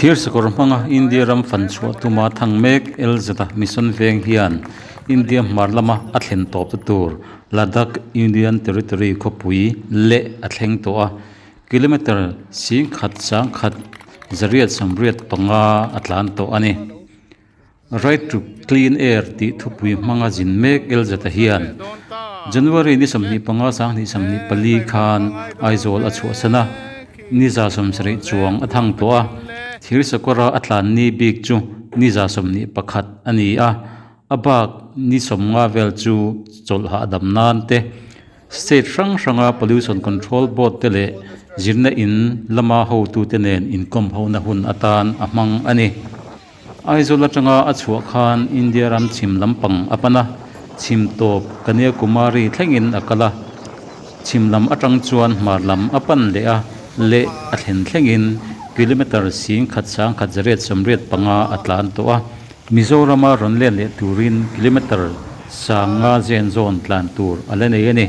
Thir sakawr hmanga India ram fan chhuah tuma thang mek LZ-a mission veng hian India hmar lama a thlen tawpna tur Ladakh Union Territory khawpui leh a thleng tawh a, kilometre singkhat sangkhat zariat sawmriat panga a tlan tawh a ni. Right to Clean Air tih thupui hmanga zin mek Elzeta hian January ni 25 sanghnih 24 khan Aizawl a chhuahsan a, ni 70 chuang a thang tawh a, thir sakawra a tlan ni bik chu ni 21 a ni a, a bak ni 50 vel chu chawlh hahdam nan te State hrang hranga Pollution Control Board te leh zirna in lama hotute nen inkawm hona hun atan a hmang a ni. Aizawl atanga a chhuah khan India ram chhim lampang a pan a, chhim tawp Kanyakumari thlengin a kal a. Chhim lam atang chuan hmar lam a pan leh a, leh a thlen thlengin kilometre sing khat sang khat zariat sawmriat panga a tlan tawh a. Mizorama rawn let leh turin kilometre sanga zen zawn tlan tur a la nei a ni.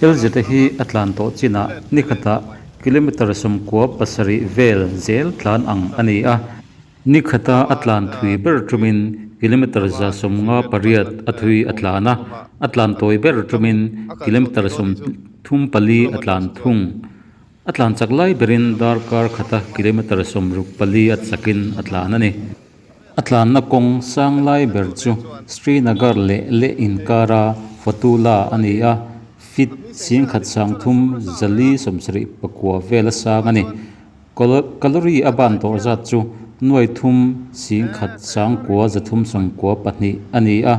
Elzeta hi a tlan tawh chinah nikhatah kilometre 97 vel zel tlan ang a ni a. Nikhata a tlan thui ber tumin kilometre 158 a thui a tlan a, a tlan tawi ber tumin kilometre 34 a tlan thung. A tlan chak lai berin darkar khata kilometre 64 a chakin a tlan a ni. A tlanna kawng sang lai ber chu Srinagar leh Leh inkara Fatula a ni a, feet 13,479 vel a sang a ni. Calorie a ban tawh zat chu nuai thum singkhat sangkua zathum sawmkua pahnih a ni a.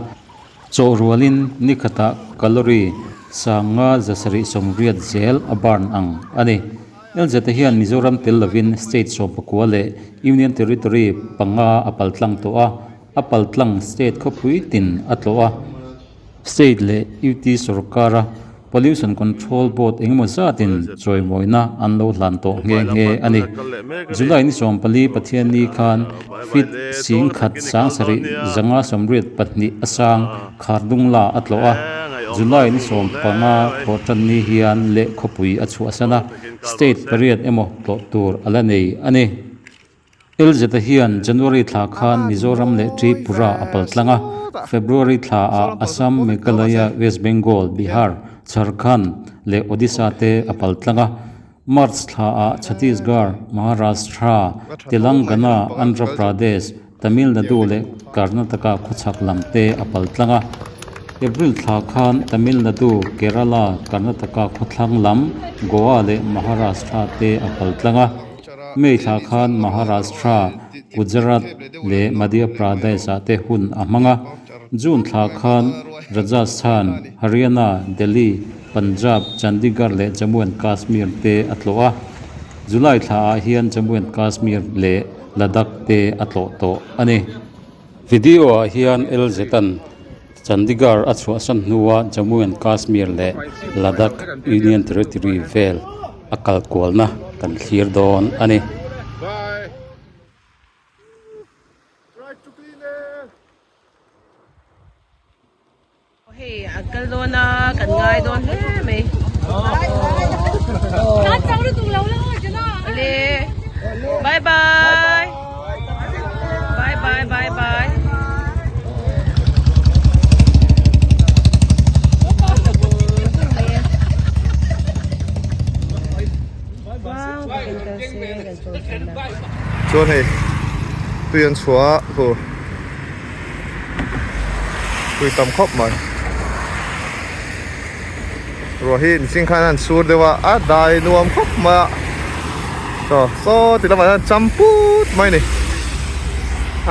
Chaw rualin ni khatah calorie sanga zasarih sawmriat zel a burn ang a ni. LZ hian Mizoram tel lovin state 11 leh Union Territory panga a paltlang tawh a, a paltlang state khawpui tin a tlawh a. State leh UT sorkara Pollution Control Board engemaw zatin chawimawina an lo hlan tawh nghe nghe a ni. July ni 14 Pathianni khan feet 11,782 a sang Khardungla a tlawh a, July ni 15 thawh tan ni hian leh khawpui a chhuahsan a, state pariat emaw tlawh tur a la nei a ni. LZ-a hian January thla khan Mizoram leh Tripura a paltlang a, February thla ah Assam, Meghalaya, West Bengal, Bihar, Jharkhand leh Odisha te a paltlang a, March thla ah Chhattisgarh, Maharashtra, Telangana, Andhra Pradesh, Tamil Nadu leh Karnataka khawchhak lam te a paltlang a. April thla khan Tamil Nadu, Kerala, Karnataka khawthlang lam, Goa leh Maharashtra te a paltlang a. May thla khan Maharashtra, Gujarat leh Madhya Pradesh ah te hun a hmang a. June thla khan Rajasthan, Haryana, Delhi, Punjab, Chandigarh leh Jammu and Kashmir te a tlawh a. July thla ah hian Jammu and Kashmir leh Ladakh te a tlawh tawh a ni. Video ah hian LZ-a'n Chandigarh a chhuahsan hnua Jammu and Kashmir leh Ladakh Union Territory vel a kal kualna kan thlir dawn a ni. Hei an kal dawn a kan ngai dawn hle mai le bye bye bye bye bye bye Chuan hei tui an chhuah a khu Tui tam khawp mai. Ruah hi mihring khan an sur deuh a, a dai nuam khawp mai a. Chaw saw ti lamah hian cham put mai a ni.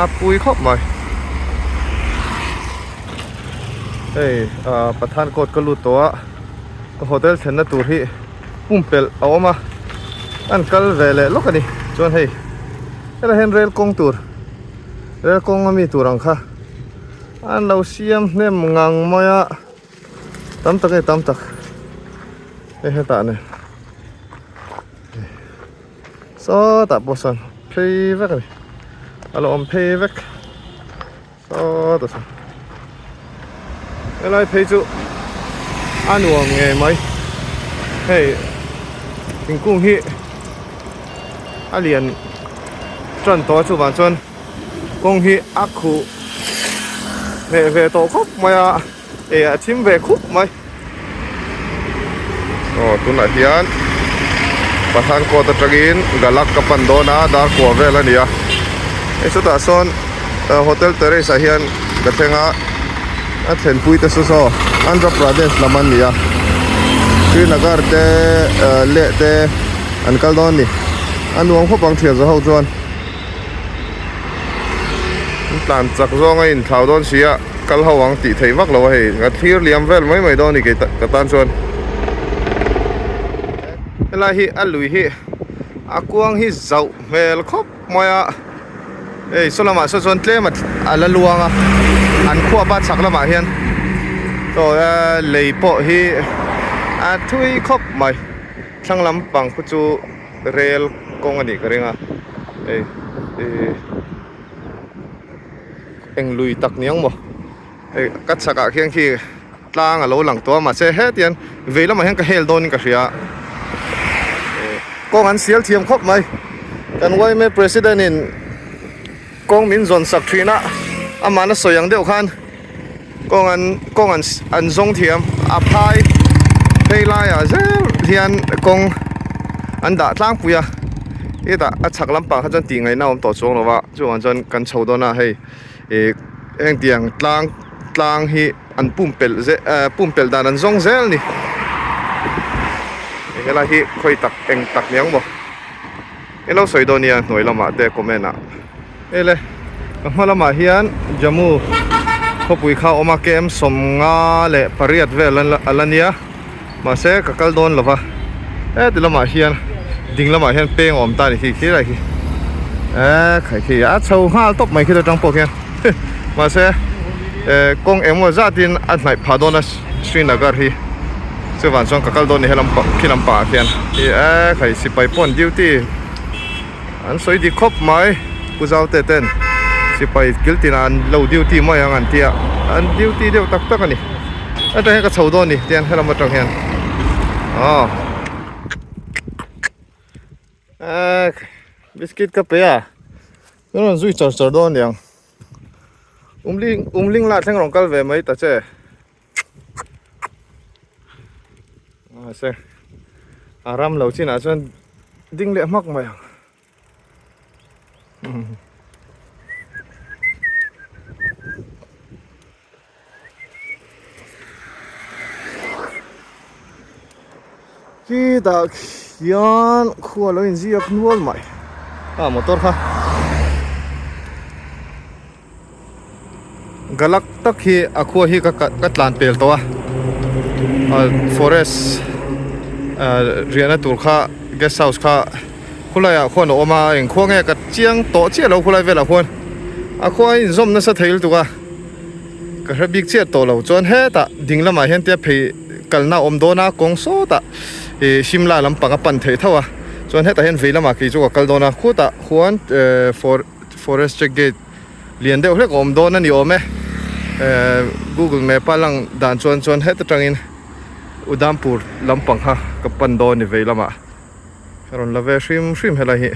A pui khawp mai. Hei ah Pathankawt ka lut tawh a, ka hotel thlenna tur hi pumpelh a awm a, an kal ve leh lawk a ni. Chuan hei helai hian rail kawng tur. Rel kawng ami tur ang kha an lo siam hnem ngang mai a tam tak a ni tam tak hei hetah nen sawtah pawh sawn phei vek a ni a lo awm phei vek sawtah sawn helai phei chu a nuam ngei mai hei thingkung hi a lian. tan tawh a chuvang chuan kawng hi a khuh hneh ve tawh khawp mai a eh a thim ve khup mai aw tunah hian Pathankawt atangin Galak ka pan dawn a dar kua vel a ni a hei chutah sawn hotel terrace ah hian ka thleng a a thlenpui te saw saw Andhra Pradesh lam an ni a Srinagar te leh te an kal dawn a ni a nuam khawp ang thian zawh ho chuan an tlan chak zawng a inthlau dawn si a kal ho ang tih theih vak lo a hei ka thlir liam vel mai mai dawn a ni kei ka tan chuan helai hi a lui hi a kuang hi zauh hmel khawp mai a hei saw lamah saw chuan tlem a la luang a an khuap a chhak lamah hian chaw lei pawh hi a thui khawp mai thlang lampang khu chu rel kawng a nih ka ring a hei ihh eng lui tak ni ang maw hei ka chhak ah khian khi tlang a lo lang tawh a mahse hetiang vei lamah hian ka hel dawn in ka hria kawng an sial thiam khawp mai kan yma president in kawng min zawn sak thin a amah na sawi ang deuh khan kawng an kawng an an zawng thiam a phai phei laiah zel hian kawng an dah tlangpui a hetah a chhak lampang kha chuan tih ngaihna a awm tawh chuang lo va chuvang chuan kan chho dawn a hei ih hengtiang tlang tlang hi an pumpelh ze eh pumpelh dan an zawng zel a ni helai hi khawi tak eng tak ni ang maw eng lo sawi dawn nia hnuai lamah te comment ah ele ka hma lamah hian Jammu khawpui kha a awm a km sawmnga leh pariat vel a la nia mahse ka kal dawn lo va heti lamah hian ding lamah hian peng a awm ta a ni khi khi lai khi eh khai khi a chho nghal tawp mai khi atang pawh khian mahse eh kawng engemaw zatin a hnaih phah dawn a Srinagar hi chuvang chuan ka kal dawn a ni helam pang khi lampang ah khian eh khai sipai pawh an duty an sawi dik khawp mai pu Zaute ten sipai kil tinah an lo duty mai ang an tia an duty deuh tak tak a ni atang hian ka chho dawn a ni tian helam atang hian aw eh biscuit ka pe a ka rawn zui char char dawn aniang umling umling lah thleng rawn kal ve mai ta che. Mahse a ram lo chinah chuan ding leh hmak mai ang. Khitah khian khua lo inziak nual mai a motor kha. Galak tak hi a khua hi ka ka tlan pel tawh a ah forest ah riahna tur kha guest house kha khulai ah khuan a awm a eng khua nge ka chiang tawh chiah lo khulai velah khuan a khua a inzawm nasa thei lutuk a ka hre bik chiah tawh lo chuan hetah ding lamah hian tia phei kalna a awm dawn a kawng sawtah ih Shimla lampang a pan theih tho a chuan hetah hian vei lamah kei chu ka kal dawn a khutah khuan eh forest check gate lian deuh hlek a awm dawn a ni awm e ehh google map a lang dan chuan chuan heta tangin Udhampur lampang kha ka pan dawn a ni vei lamah ka rawn la ve hrim hrim helai hi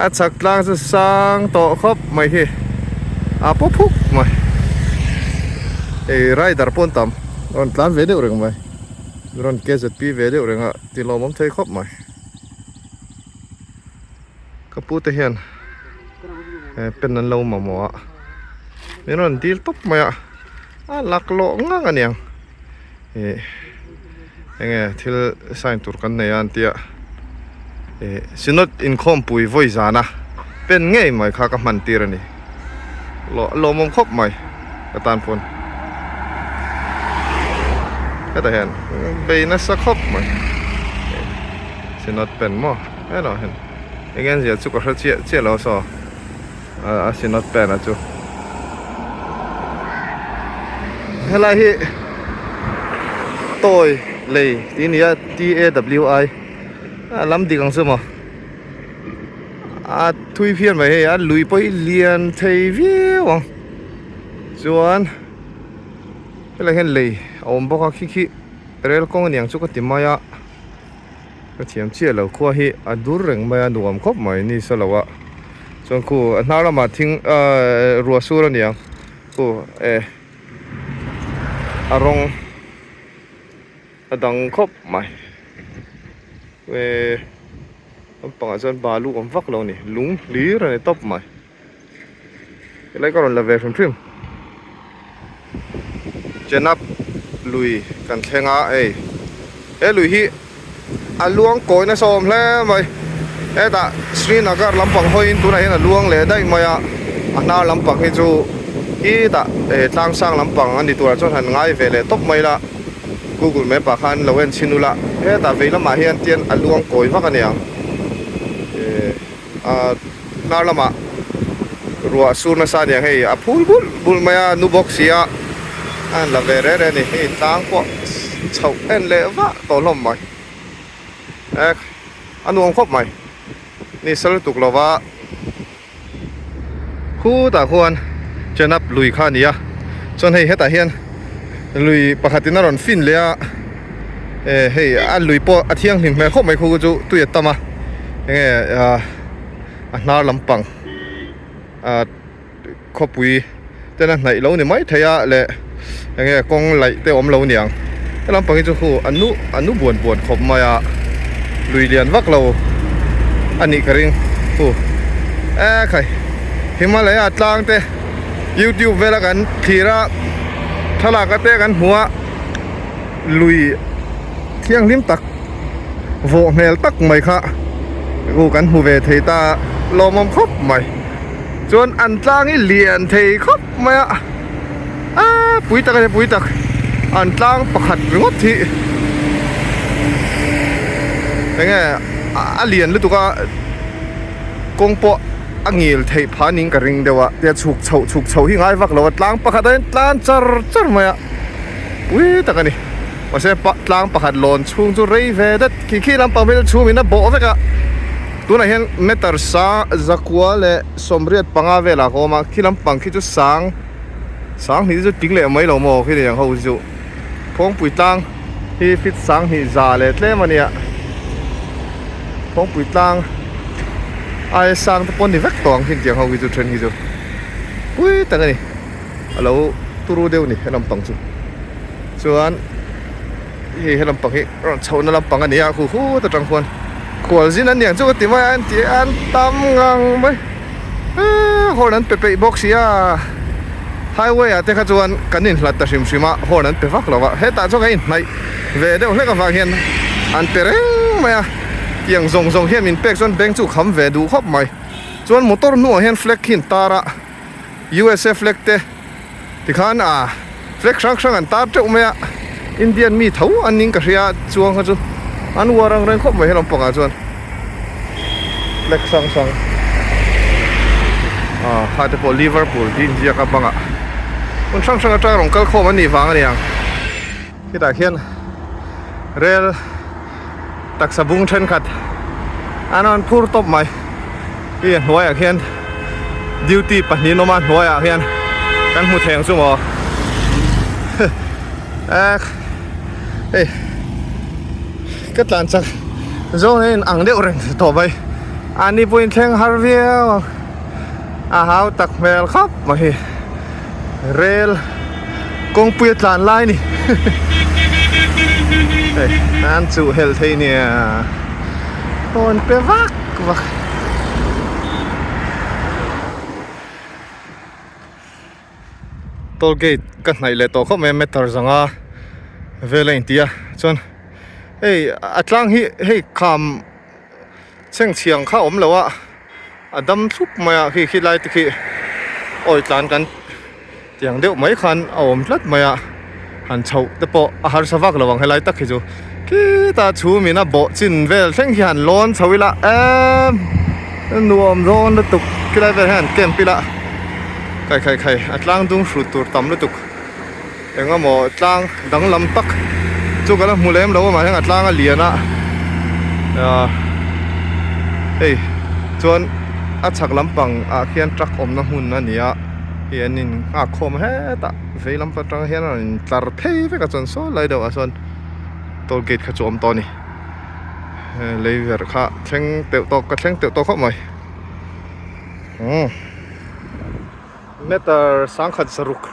a chhak tlang chu sang tawh khawp mai hi a paw phuk mai hei rider pawh an tam rawn tlan ve deuh reng mai rawn K Z P ve deuh reng a ti lawmawm thei khawp mai. Ka pu te hian pen an lo mamawh a min rawn dil tawp mai a a laklawh ngang a niang ih enge thil sign tur kan nei a an tia ih synod inkhawmpui vawi zana pen ngei mai kha ka hman tir a ni lawmawm khawp mai ka tan pawn hetah hian bei nasa khawp mai synod pen maw. Hello hen eng nge zia chu ka hre chiah chiah lo saw a synod pen a chu helai hi toy lei tih a ni a T A W I a lam dik ang chu maw a thui phian mai hei a lui pawh hi lian thei viau ang chuan helai hian lei a awm bawk a khi khi rel kawng a ni ang chu ka ti mai a. Ka thiam chiah lo khua hi a dur reng mai a nuam khawp mai ni sa lo a. Chuan khu a hnar lamah thing ahh ruah sur a ni ang khu eh a rawng a dang khawp mai eh lampangah chuan balu awm vak lo a ni lung hlir a ni tawp mai helai ka rawn la ve hrim hrim Chenab lui kan thleng a hei he lui hi a luang kawi nasa awm hle mai hetah Srinagar lampang hawiin tunah hian a luang leh daih mai a a hnar lampang hi chu khitah eh tlang sang lampang a ni turah chuan han ngai ve leh tawp mai la Google map ah khan lo en chhin ula hetah vei lamah hian tian a luang kawi vak a niang eh a hnar lamah ruah sur nasa a niang hei a phul bulh bulh mai a nu bawk si a a han la ve reh reh a ni hei tlang pawh chhoh en leh vah tawh hlawm mai eh a nuam khawp mai ni sal tuk lova khutah khuan chenab lui kha a ni a chuan hei hetah hian lui pakhatin a rawn fin leh a eh hei a lui pawh a thianghlim hmel khawp mai khu chu tui a tam a enge ah a hnar lampang ah khawpui ten a hnaih lo ni mai thei a leh enge kawng laih te awm lo niang he lampang hi chu hu a nu a nu buan buan khawp mai a lui lian vak lo a nih ka ring hu e khai Himalaya tlang te youtube vela kan thlir a thlalak te kan hmu a lui thianghlim tak vawh hmel tak mai kha hu kan hmu ve thei ta lawmawm khawp mai. Chuan an tlang hi lian thei khawp mai a aaa pui tak a ni pui tak an tlang pakhat ringawt hi enge a lian lutuk a kawng pawh a ngil theih phah ning ka ring deuh a tia chhuk chhoh chhuk chhoh hi ngai vak lo a tlang pakhat ah hian tlan char char mai a pui tak a ni mahse tlang pakhat lawn chhung chu rei ve det khi khi lampang phei chu chhum in a bawh vek a. Tunah hian meter sang zakua leh 85 velah ka awm a khi lampang khi chu sang sang hnih te chu tling leh mai lo maw khi niang ho chu Phawngpui tlang hi fit sang hnih za leh tlem a nia Phawngpui tlang aia sang te pawh ni vek tawh ang khi tiang ho hi chu then hi chu pui tak a ni a lo turu deuh a ni he lampang chu chuan. Hei he lampang hi rawn chhohna lampang a ni a khu khut atang khuan khual zin an niang chu ka ti mai a an ti an tam ngang mai eee horn an pe peih bawk si a highway ah te kha chuan kan inhlat ta hrim hrim a horn an pe vak lo a hetah chuan kan inhnaih ve deuh hlek avang hian an pe reng mai a tiang zawng zawng hian min pek chuan bank chu kham ve duh khawp mai chuan motor hnuah hian flag hi an tar a USA flag te. Tikhan a flag hrang hrang an tar teuh mai a, Indian mi tho an ning ka hria chuang kha chu an uar ang reng khawp mai he lampangah chuan flag hrang hrang ah kha te pawh Liverpool tih inziak a bangah hmun hrang hrang atanga rawn kal khawm an nih vang a ni ang khitah khian rel taksa bung thenkhat an rawn phur tawp mai hei a hnuaiah khian duty pahnih an awm a hnuaiah khian kan hmu thei ang chu maw eh hei ka tlan chak zawng hian in ang deuh reng tawh mai a ni pawhin thleng har viau ang a hau tak hmel khawp mai hi. Rel kawngpui a tlan lai ni hei an chuh helh thei nia hawn pe vak vak toll gate ka hnaih leh tawh khawp mai a meter zanga vel a inti a chuan hei a tlang hi hei kham chhengchhiang kha a awm lo a. A dam thlup mai a khi khi lai te khi awi tlan kan tiang deuh mai khan a awm tlat mai a han chhoh te pawh a harsa vak lo ang helai tak hi chu khitah chhum in a bawh chin vel thleng hi han lawn chho ila emm nuam dawn lutuk khilai vel hian han camp ila khai khai khai a tlang dung hrut tur tam lutuk eng emaw tlang danglam tak chu ka la hmu lem lo a mahse a tlang a lian a ah hei chuan a chhak lampang ah khian truck awmna hmun a ni a hei an in nghak khawm hetah vei lam atang hian a rawn in tlar phei vek a chuan saw lai deuh ah sawn toll gate kha chu a awm tawh a ni lei verh kha thleng teuh tawk ka thleng teuh tawk khawp mai. Umm meter sangkhat zaruk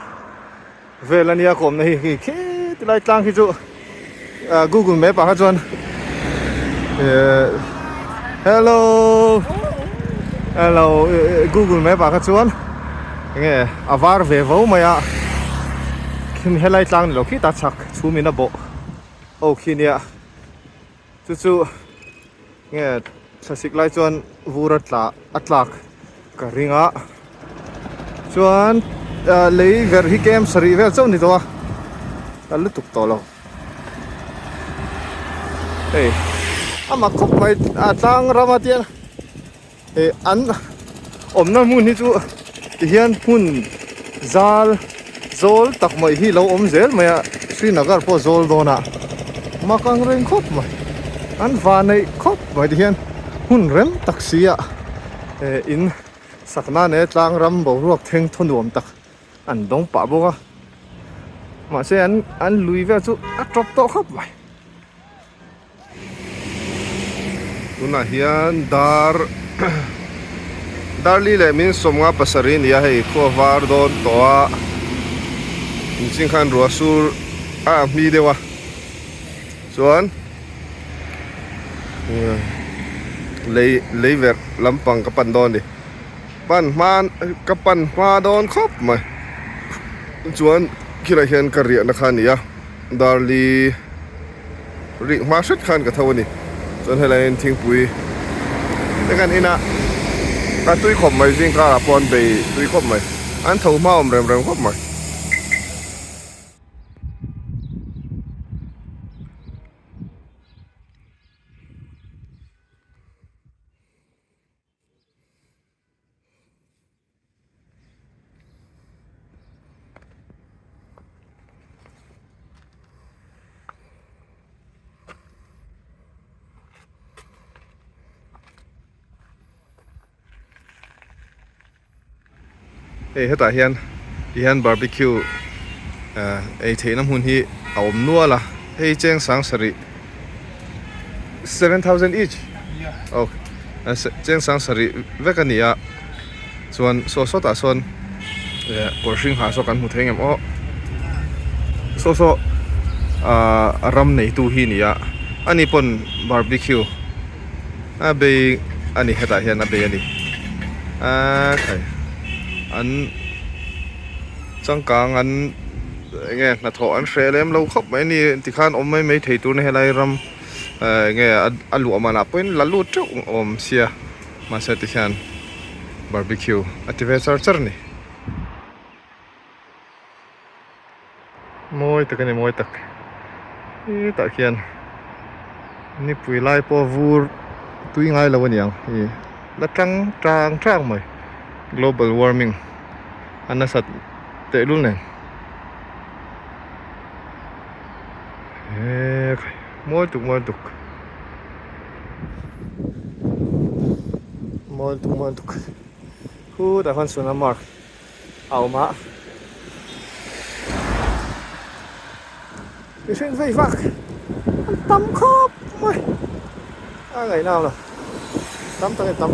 vel ania ka awmna hi khi khiti lai tlang khi chu ah google map ah kha chuan eh hello hello google map ah kha chuan enge a var ve vo mai a khim helai tlang ni lo khi ta chhak chhum in a bawh ho khi nia chu chu nge thlasik lai chuan vur a tla a tlak ka ring a chuan ah lei verh hi kem sarih vel chauh a ni tawh a a lutuk tawh lo hei a mak khawp mai a tlang ram a tiang Ih an awmna hmun hi chu tihian hmun zal zawl tak mai hi lo awm zel mai a Srinagar pawh zawl dawn a mak ang reng khawp mai an va neih khawp mai tihian hmun rem tak si ah eh in sakna nen tlang ram boruak thleng thaw nuam tak an dawng pah bawk a mahse an an lui vel chu a tawp tawh khawp mai. Tunah hian dar darli leh min sawmnga pasarih a ni a hei khua var dawn tawh a inching khan ruah sur a hmi deuh a chuan lei lei verh lampang ka pan dawn a ni pan hma ka pan hma dawn khawp mai chuan khilaiah hian ka riahna kha a ni a darli. Rih hma hret khan ka tho a ni. Chuan helai hian thingpui te kan in a, a tui khawp mai zing karah pawh an bei tui khawp mai, an tho hma awm rem rem khawp mai. Hei hetah hian tihian barbecue eh ei theihna hmun hi a awm nual a hei cheng sang sarih 7000 each ok cheng sang sarih vek a ni a chuan saw sawtah sawn eh kawr hring ha saw kan hmu thei ngem aw saw saw ah ram neitu hi a ni a ani pawn barbecue a bei a ni hetah hian a bei a ni aaa khai an changkang an eng nge hnathawh an hreh lem lo khawp mai a ni tikhan awm mai mai thei tur na helai ram eh eng nge a luah manah pawhin la lut teuh awm sia mahse tikhian barbecue a ti ve char char a ni. Mawi tak a ni mawi tak hetah khian nipui lai pawh vur tui ngai lo a ni ang ih la tang tang tang mai global warming a nasat tehlul nen eee mawi tuk mawi tuk mawi tuk mawi tuk khutah khuan Sonamarg. a awm a mihring vei vak an tam khawp mai a ngaihna awm lo tam tak e tam.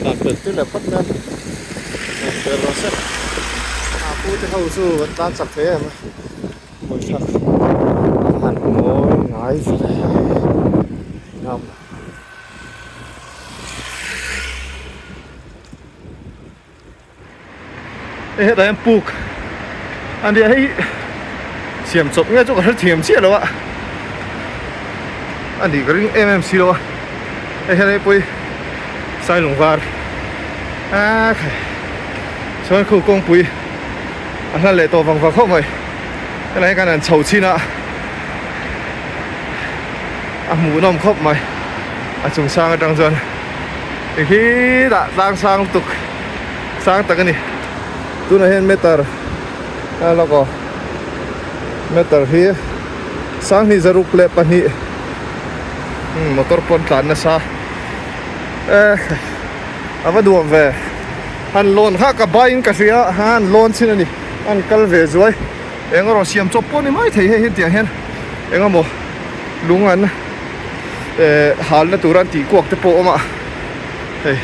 Dan pel tir leh phawt mai a pel rawh se a pu te ho chu an tlan chak thei em a. Hmun thlak a han mawi ngai ve ngam. Hei hetah hian puk a nia hei siam chawp nge chu ka hre thiam chiah lo a a nih ka ring em em si lo a hei hian hei pawh hi sailung var a khai chuan khu kawngpui a hla leh tawh vang vang khawp mai helai hian an chho chin a a hmuhnawm khawp mai a chung sang atang chuan khi dah tlang sang lutuk sang tak a ni tunah hian meter a lawk aw meter hi sanghnih zaruk leh pahnih motor pawn tlan nasa eh a va duam ve. Han lawn kha ka bike in ka hria a han lawn chin a ni an kal ve zuai Eng erawh siam chawp pawh ni mai thei hei hetiang hian eng emaw lung an eh halna tur an tih kuak te pawh a awm a hei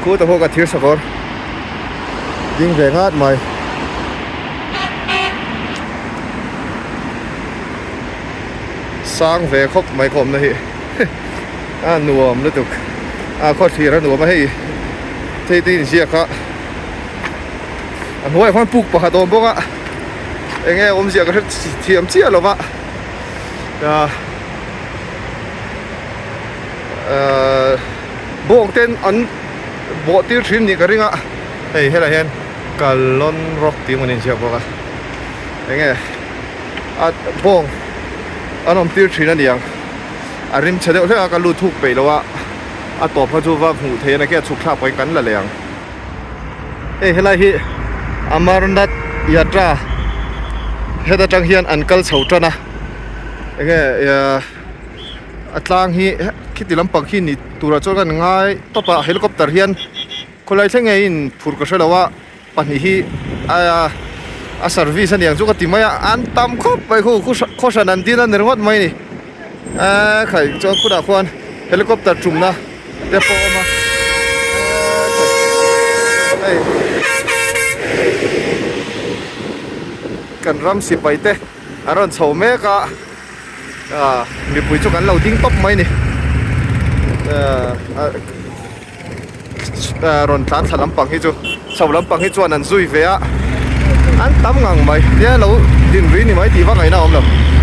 khutah pawh ka thir sakawr ding ve ngat mai. Sang ve khawp mai khawmna hi a nuam lutuk a khaw thlir a nuam a hei thei te inziak a a hnuaiah khuan puk pakhat a awm bawk a eng nge awmzia ka hre thiam chiah lo va ah ah bawng ten an bawh tir thin nih ka ring a hei helaiah hian Kalon rock tih emaw ni inziak bawk a eng nge. A bawng an awm tir thin a ni ang a rim chhe deuh hlek a ka lut thuk peih lo a a tawp kha chu va hmuh theih a ni ke a chhuk thlak pawhin kan la leh ang hei helai hi Amarnath Yatra heta tang hian an kal chho tan a enge a tlang hi khiti lampang khi ni turah chuan kan ngai tawp a helicopter hian khawlai thleng nge in phur ka hre lo a. Pahnih hi a service a niang chu ka ti mai a, an tam khawp mai khu khaw hran an din a ni ringawt mai a ni. Eee khai chuan khunah khuan helicopter tumna te pawh a awm a eee khai hei kan ram sipai te an rawn chho mek a ah mipui chu kan lo ding tawp mai a ni eee. Rawn tlan thla lampang hi chu chho lampang hi chuan an zui ve a an tam ngang mai nia lo din rui ni mai tih vak ngaihna a awm lo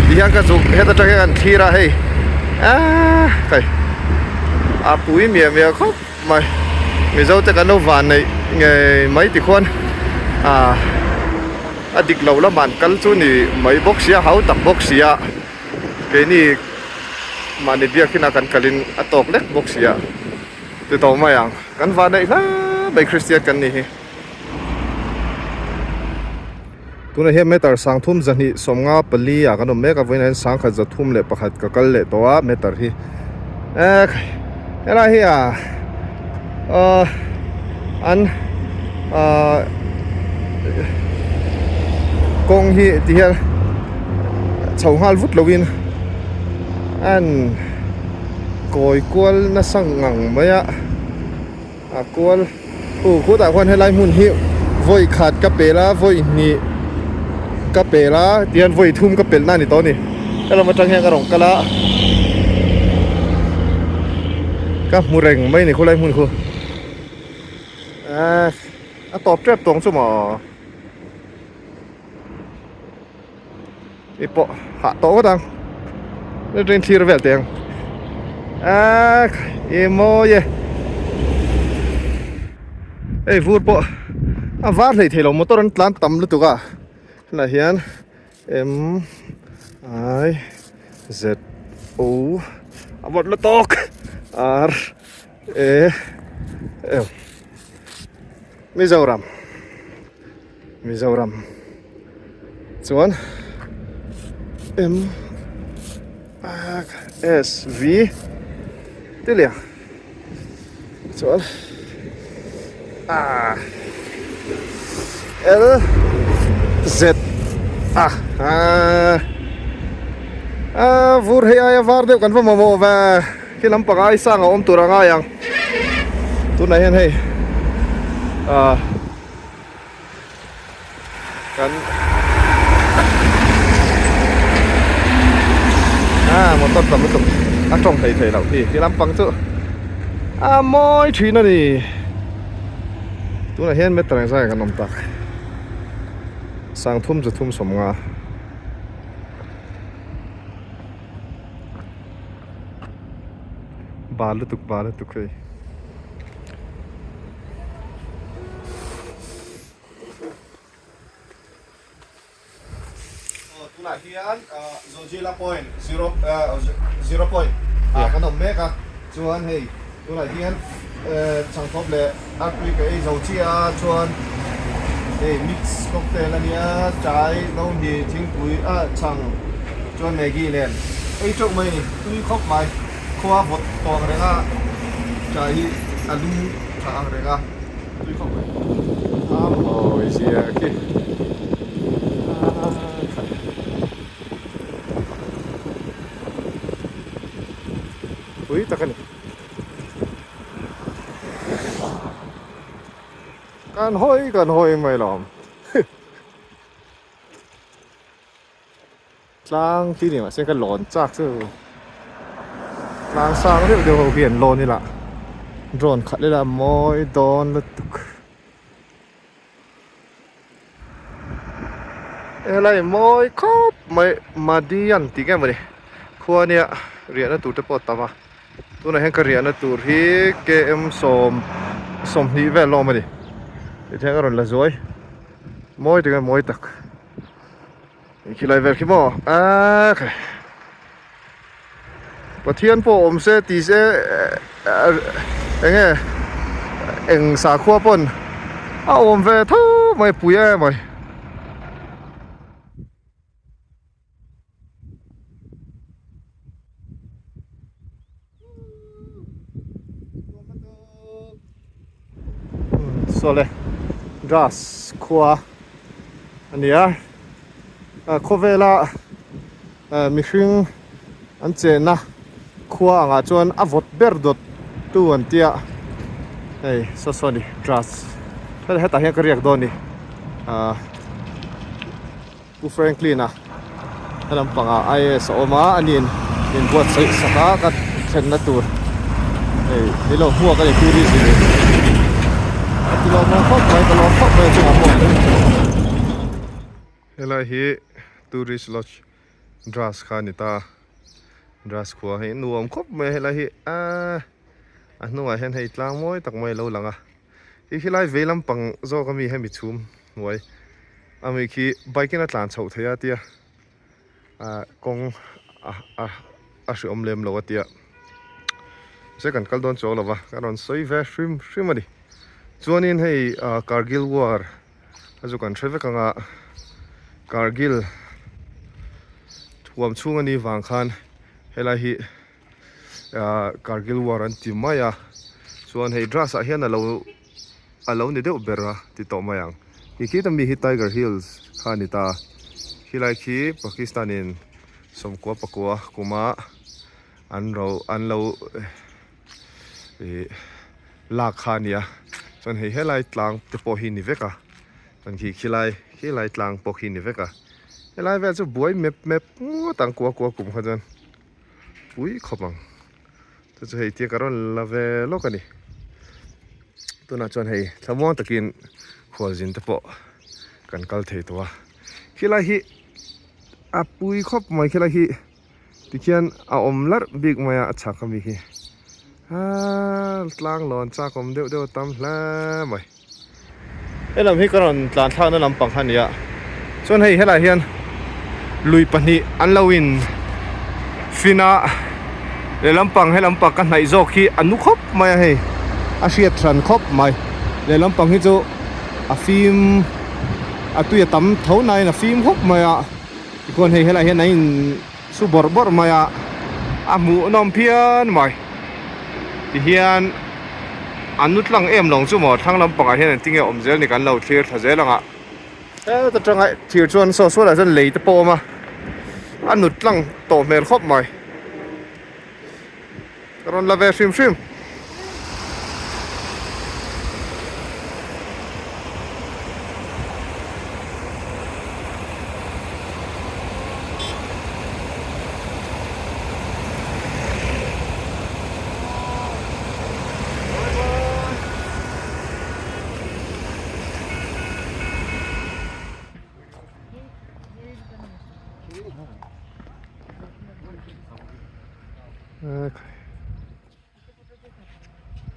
ti hian ka zuk heta tang hian an thlir a hei aaa kai a pui miah miah khawp mai mizo te kan lo van neih ngei mai ti khuan ah a dik lo lamah an kal chu ni mai bawk sia hau tak bawk sia keini mahni biakina kan kalin a tawk lek bawk sia. Ti tawh mai ang. Kan van neih hle mai Kristian kan nih hi. Tunah hian meter sangthum zahnih sawmnga pali ah kan awm mek a vawiinah hian sangkhat 301 ka kal leh tawh a meter hi eh helai hi a ah an ah kawng hi ti hian chho nghal vut lovin an. Kawi kual nasa ngang mai a a kual u khutah khuan helai hmun hi vawi khat ka pel a vawi hnih ka pel a tihian vawi thum ka pelh na a ni tawh a ni helam atang hian ka rawn kal a ka hmu reng mai a ni khulai hmun khu ehh a tawp tep tawng chu maw. I pawh hah tawh ngawt ang train thlir vel teh ang ah i mawi e hei vur pawh a var hlei thei lo motor an tlan tam lutuk a hetah hian m i z o a vawt lutuk r a m Mizoram. Mizoram chuan M S V te liang chuan ah L Z a ah ah vur hei aia var deuh kan va mamawh ve khi lampang ai sang a awm tur a ngai ang tunah hian hei ah. Kan ah motor tam lutuk a tawng thei thei loh hi ti lampang chu a mawi thin a ni tunah hian meter ang zai kan awm tak sangthum chu thum sawmnga. Bal lutuk bal lutuk hei. Tunah hian Zojila point zero zero point ah kan awm mek a chuan hei tunah hian changthawp leh artui ka ei zo chiah a chuan hei mix cocktail a nia chai no hnih thingpui ah chhang chuan maggi nen ei teuh mai a ni tui khawp mai khua vawt tawh ang reng a chai hi a lum tha ang reng a. Tui khawp mai. A mawi zia khi. Pui tak a ni. Kan hawi kan hawi mai lo ang. Tlang khi ni mahse ka lawn chak chu tlang sang deuh deuh ho hi an lawn ila drone khat ila mawi dawn lutuk. Helai mawi khawp mai Madian tih nge mawni khua nia riahna tur te pawh a tam a tunah hian ka riahna tur hi km sawm sawmhnih vel lawm a ni tih hian ka rawn la zuai mawi tak a mawi tak khilai vel khi maw aaa khai Pathian pawh awm se ti se eng nge eng sakhua pawn a awm ve tho mai pui em mai. Sawle grass khua a ni a khawvela mihring an chenna khua angah chuan a vawt ber dawt tu an tia hei saw saw a ni grass hetah hian ka riak dawn a ni ahh. Pu Franklin-a he lampangah IAS a awm a, aniin min buatsaih sak a ka thlenna tur hei ni lo hmuak a ni tourism in a ti lawm awm khawp mai ka lawm khawp mai a chungah pawh. Helai hi tourist lodge Drass kha a ni ta Drass khua hi nuam khawp mai a helai hi aaa a hnungah hian hei tlang mawi tak mai a lo lang a. Khi khi lai vei lampang zawk ami hemi chhum hnuai ami khi bike in a tlan chhoh theih a tia ah kawng a a a hreawm lem lo a tia se kan kal dawn chuang lova ka rawn sawi ve hrim hrim a ni chuanin hei ah Kargil war a chu kan hre vek ang a Kargil thuam chhung a nih vang khan helai hi. Ahh Kargil war an ti mai a chuan hei grass ah hian alo alo ni deuh ber a ti tawh mai ang khi khita mi hi tiger hills kha a ni ta khilai khi Pakistan in sawmkua pakua kuma an ro an lo ih lak kha a ni a chuan hei helai tlang te pawh hi ni vek a chuan khi khilai khilai tlang pawh khi ni vek a helai vel chu buai mep mep ngawt ang kua kua kum kha chuan. Pui khawp ang chu chu hei tia ka rawn la ve lawk a ni tunah chuan hei thlamuang takin khualzin te pawh kan kal thei tawh a khilai hi a pui khawp mai khilai hi tikhian a awm larh bik mai a a chhak ami hi aaa tlang lawn chak awm deuh deuh a tam hle mai. Helam hi ka rawn tlan thlakna lampang kha a ni a chuan hei helaiah hian lui pahnih an lo in fin a lehlam pang helam pang ka hnaih zawk hi a nu khawp mai a hei a hriat hran khawp mai lehlam pang hi chu a fim a tui a tam tho nain a fim khawp mai a tichuan hei helaiah hian a in su bawrh bawrh mai a a hmuhnawm phian mai tihian. An nu tlang em lawng chu maw thlang lampangah hian engtin nge awm zel ni kan lo thlir thla zel ang a heta tanga thir chuan saw sualah chuan lei te pawh a awm a a nut tlang tawh hmel khawp mai ka rawn la ve hrim hrim.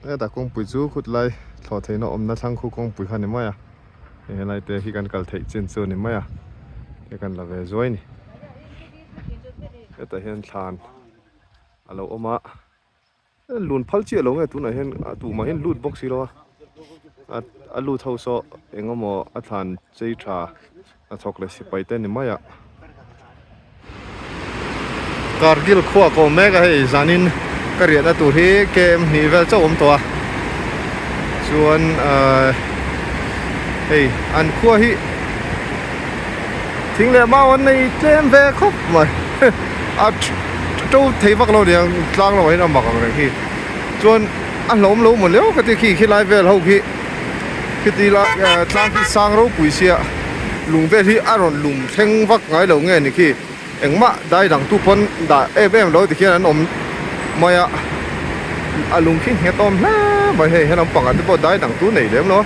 Heta kawngpui chu khutlai thlawh theihna awmna thlang khu kawngpui kha a ni mai a helai te hi kan kal theih chin chu a ni mai a hei kan la ve zuai a ni hetah hian thlan a lo awm a lun phal chiah lo nge tunah hian a tumah hian lut bawk si lo a a lut ho saw eng emaw a thlan chei tha a thawk leh sipai te a ni mai a. Kargil khua ka awm mek a hei zanin ka riahna tur hi KM hnih vel chauh a awm tawh a chuan ahh hei an khua hi thing leh mau an nei tlem ve khawp mai a. to thei vak lo aniang tlang lamah hian a mak ang reng hi chuan a hlauhawm lo maw leu ka ti khi khilai vel ho khi khiti lai tlang khi sang ropui sia lung vel hi a rawn lum thleng vak ngai lo nge ni khi engmah dai dang tu pawn dah em em lo tikhian an awm mai a a lung khi nghet awm hle mai hei he lampangah te pawh dai dang tu nei lem lo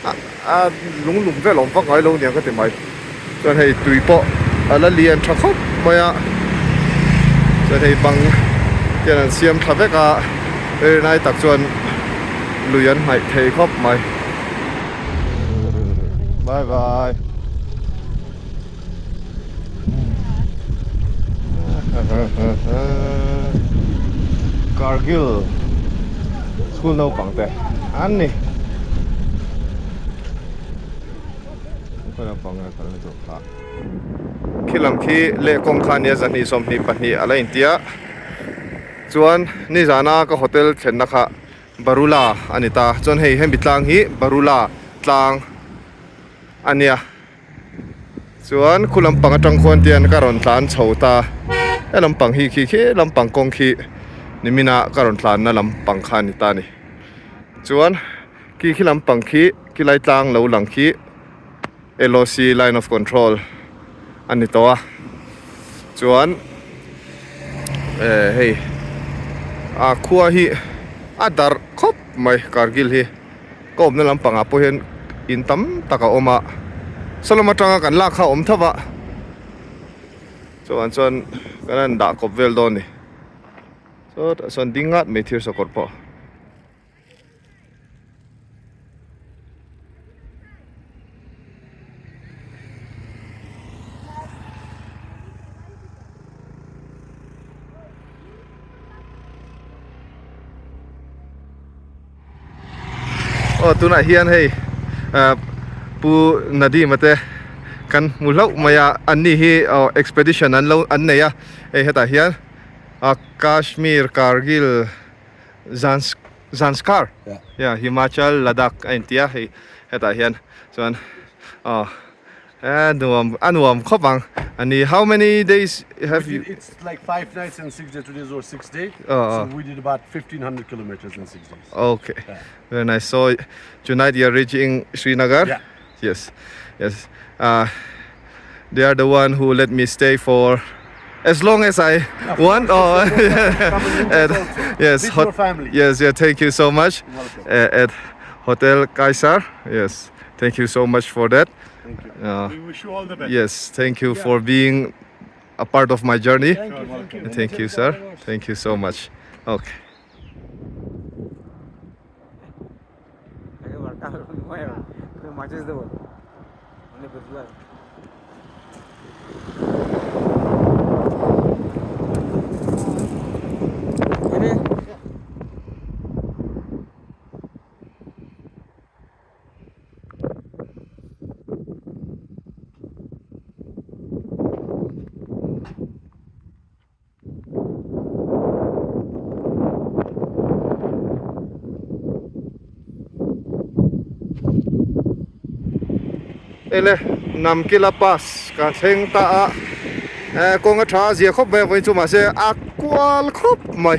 a a lung lum vel awm vak ngai lo aniang ka ti mai chuan hei tui pawh a la lian tha khawp mai a chuan hei bang hian an siam tha vek a rinai tak chuan lui an hnaih thei khawp mai bye bye. Kargil school naupang te an ni khi lam khi leh kawng kha nia zahnih 22 a la intia chuan nizana ka hotel thlenna kha Barula a ni ta chuan hei hemi tlang hi Barula tlang a nia. Chuan khu lampang atang khuan tian ka rawn tlan chho ta he lampang hi khi khi lampang kawng khi nimin a ka rawn tlanna lampang kha a ni ta a ni chuan khi khi lampang khi khilai tlang lo lang khi L O C line of control a ni tawh a chuan eh hei a khua hi a darh khawp mai Kargil hi. Ka awmna lampangah pawh hian in tam tak a awm a, saw lam atanga kan lak kha a awm tho va, chuan chuan kan han dah kawp vel dawn a ni, sawtah sawn ding nghat mai thir sakawr pawh. Aw tunah hian hei ah pu Nadim a te kan hmu hlauh mai a an ni hi aw expedition an lo an nei a hei hetah hian ah Kashmir Kargil Zans Zanskar yeah Himachal Ladakh a inti a hei hetah hian chuan aw. A nuam a nuam khawp ang a ni. How many days have you? It's like 5 nights and 6 days. Today is our 6th day. Oh, So we did about 1500 kilometers in 6 days. Okay. Very nice. So tonight you are reaching Srinagar? Yeah. Yes. Yes. They are the one who let me stay for as long as I want. Oh, and, yes. With your family. Yes, yeah, thank you so much. Welcome. At Hotel Kaisar. Yes. Thank you so much for that. Thank you. Uh, We wish you all the best. Yes, thank you for being a part of my journey. Thank you. Thank you. Thank you, sir. Thank you so much. Okay. Ele Namkila pass ka thleng ta a eh kawng a tha a zia khawp mai a vawiin chu mahse a kual khawp mai.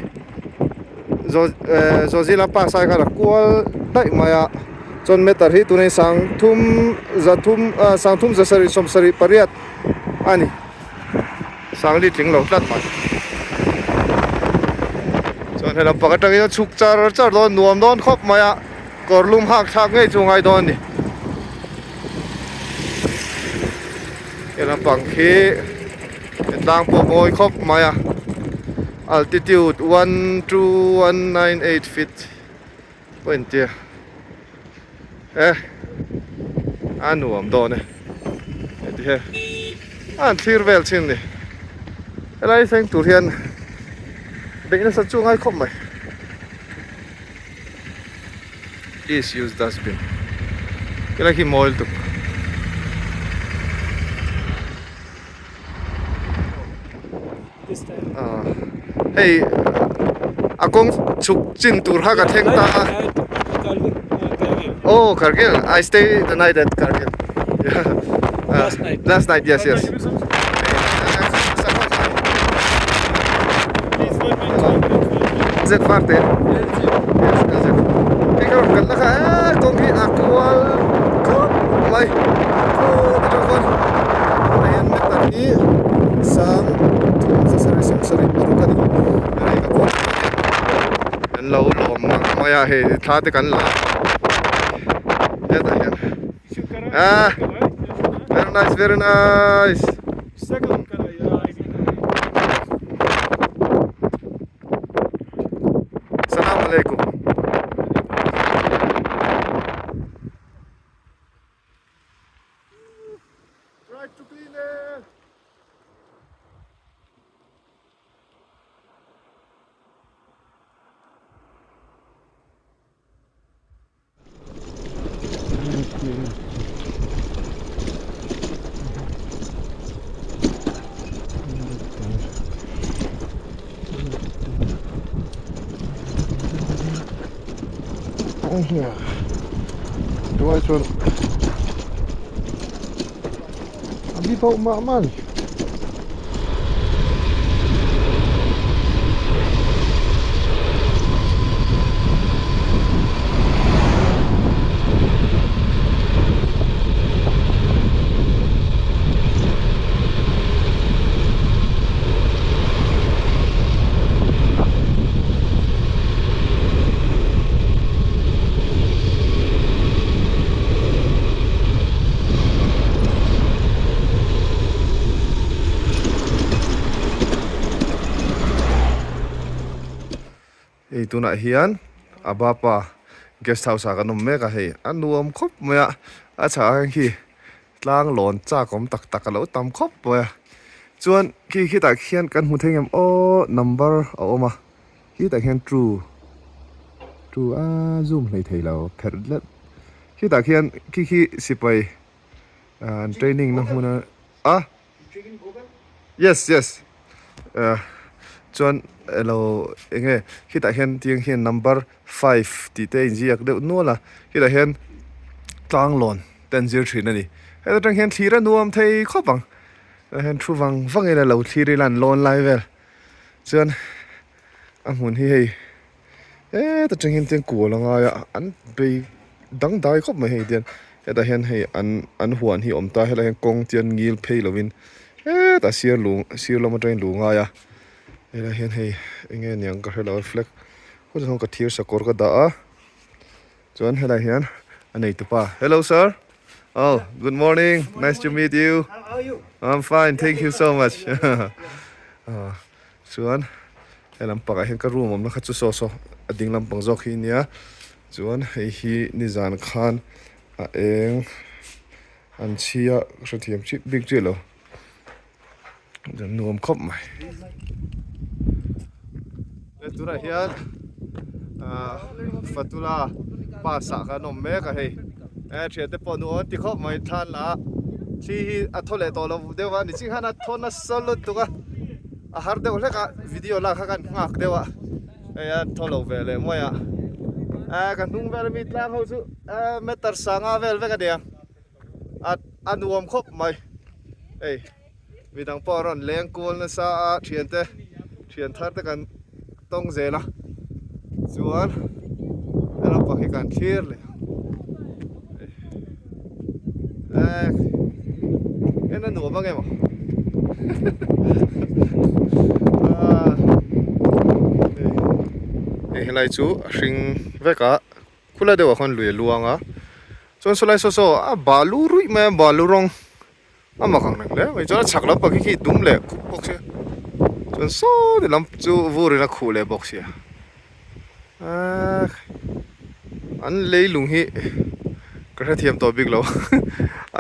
Zawzila pass ai khan a kual daih mai a chuan meter hi tunah hian sangthum zathum ah sangthum zasarih sawmsarih pariat a ni sangli tling lo tlat mai chuan helam pakhat atangin a chhuk char char dawn nuam dawn khawp mai a kawr lum hak thlak ngei chu ngai dawn a ni helam pang khi tlang pawh mawi khawp mai a. Altitude 12198 feet pawh in tia e a nuam dawn e heti hian a han thlir vel thin ni helai thleng tur hian beih nasa chu ngai khawp mai please use dustbin helai khi mawi lutuk. Hei a kawng chhuk chin tur kha ka thleng ta a oh Kargil I stay the night at Kargil last night last night yes yes. LZ Varte yes LZ hei ka rawn kalna kha eee kawng hi a kual khawp mai khawp atang khawn tunah hian meter hi sang thum zasarih sawmsarih paruk a ni hei ka kual an lo lawm mang mai a hei thla te kan la hetah hian ah very nice very nice. Salam alaikum. Try to clean it. Tunah chuan a bi bauh mah mah a ni. Hei tunah hian a bapa guest house ah kan awm mek a hei a nuam khawp mai a a chhakah hian khi tlang lawn chak awm tak tak a lo tam khawp mai a chuan khi khitah khian kan hmu thei ngem aw number a awm a khitah khian true true a zoom hlei thei lo pherh tlat khitah khian khi khi sipai an training na hmun a a yes yes chuan elo eng nge khitah hian tiang hian number five tih te a inziak deuh nual a khitah hian tlang lawn te an zir thin a ni heta tang hian thlir a nuam thei khawp ang tah hian thu vang vang in a lo thlir ila an lawn lai vel chuan a hmun hi hei heta tang hian tiang kual a ngai a an bei dangdai khawp mai hei tian hetah hian hei an an huan hi a awm ta helaiah hian kawng chian ngil phei lovin hetah sir lung sir lam atangin luh a ngai a helaiah hian hei eng nge niang ka hrelo a flag khaw chuan ka thir sakawr ka dah a chuan helaiah hian a nei tupa hello sir oh good morning nice to meet you I'm fine thank you so much Chuan he lampangah hian ka room awmna kha chu saw saw a ding lampang zawk hi ania chuan hei hi nizan khan a eng an chhi a ka hrethiam chiah bik chiah lo chuan nuam khawp mai. He tunah hian ahh Fatula pass ah khan awm mek a hei he thiante pawh nuam an ti khawp mai thlan lah a thli hi a thaw leh tawh lo deuh a ni ching hian a thaw nasa lutuk a. A har deuh hlek a video lak kha kan nghak deuh a hei a thaw lo ve leh mai a eh ka hnung vel ami tlang ho chu eh meter sanga vel vek a nia a a nuam khawp mai hei midang pawh a rawn leng kual nasa a thiante thian thar te kan tawng zel a chuan he lampang hi kan thlir leh ang eh en a nuam ang em aw hei helai chu a hring vek a khulai deuh ah khuan lui a luang a chuan sawlai saw saw a balu ruih mai a balu rawng. A mak ang reng hle mai chuan a chhak lampang khi khi dum leh khup bawk sia chuan saw ti lam chu vur in a khuh leh bawk sia ahh an leilung hi ka hrethiam tawh bik lo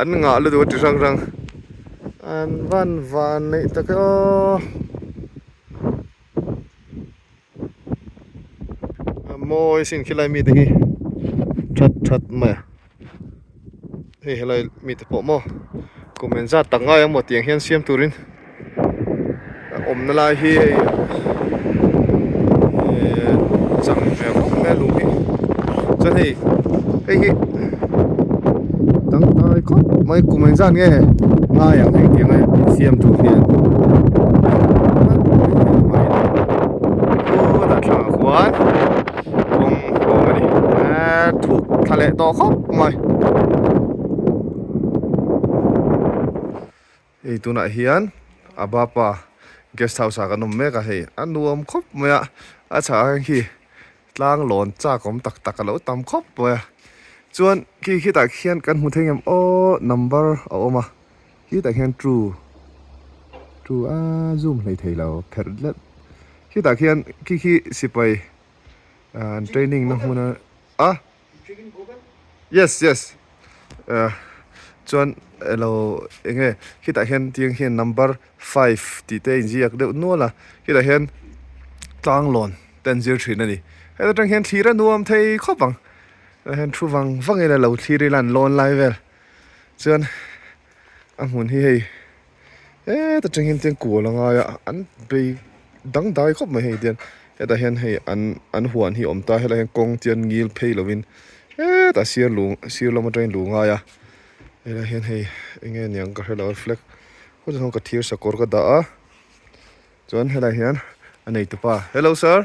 an ngah lutuk a ti hrang hrang an van van neih tak e aw. A mawi sin khilai mite hi that that mai a hei helai mite pawh maw kum en zat tak ngai ang maw tiang hian siam turin a awmna lai hi hei ehh chang hmel khawp mai a lung hi chuan hei hei hi tangkai khawp mai kum eng zat nge ngai ang hei tiang a siam tur hian. Aw dah thlangah khuan. thla leh tawh khawp mai. Hei tunah hian Abapa guest house ah kan awm mek a hei a nuam khawp mai a a chhakah hian khi tlang lawn chak awm tak tak a lo tam khawp mai a chuan khi khitah khian kan hmu thei ngem aw number a awm a khitah khian two two a zoom hlei thei lo pherh tlat khitah khian khi khi sipai an training na hmun a a yes yes chuan elo enge khitah hian tiang hian number five tih te a inziak deuh nual a khitah hian tlang lawn te an zir thin a ni heta tang hian thlir a nuam thei khawp ang tah hian thu vang vang in a lo thlir ila an lawn lai vel chuan a hmun hi hei heta tang hian tiang kual a ngai a an bei dangdai khawp mai hei tian hetah hian hei an an huan hi a awm ta helaiah hian kawng chian ngil phei lovin hetah sir lung sir lam atangin luh a ngai a helaiah hian hei eng nge niang ka hrelo a flag khaw chu ka thir sakawr ka dah a chuan helaiah hian a nei tupa hello sir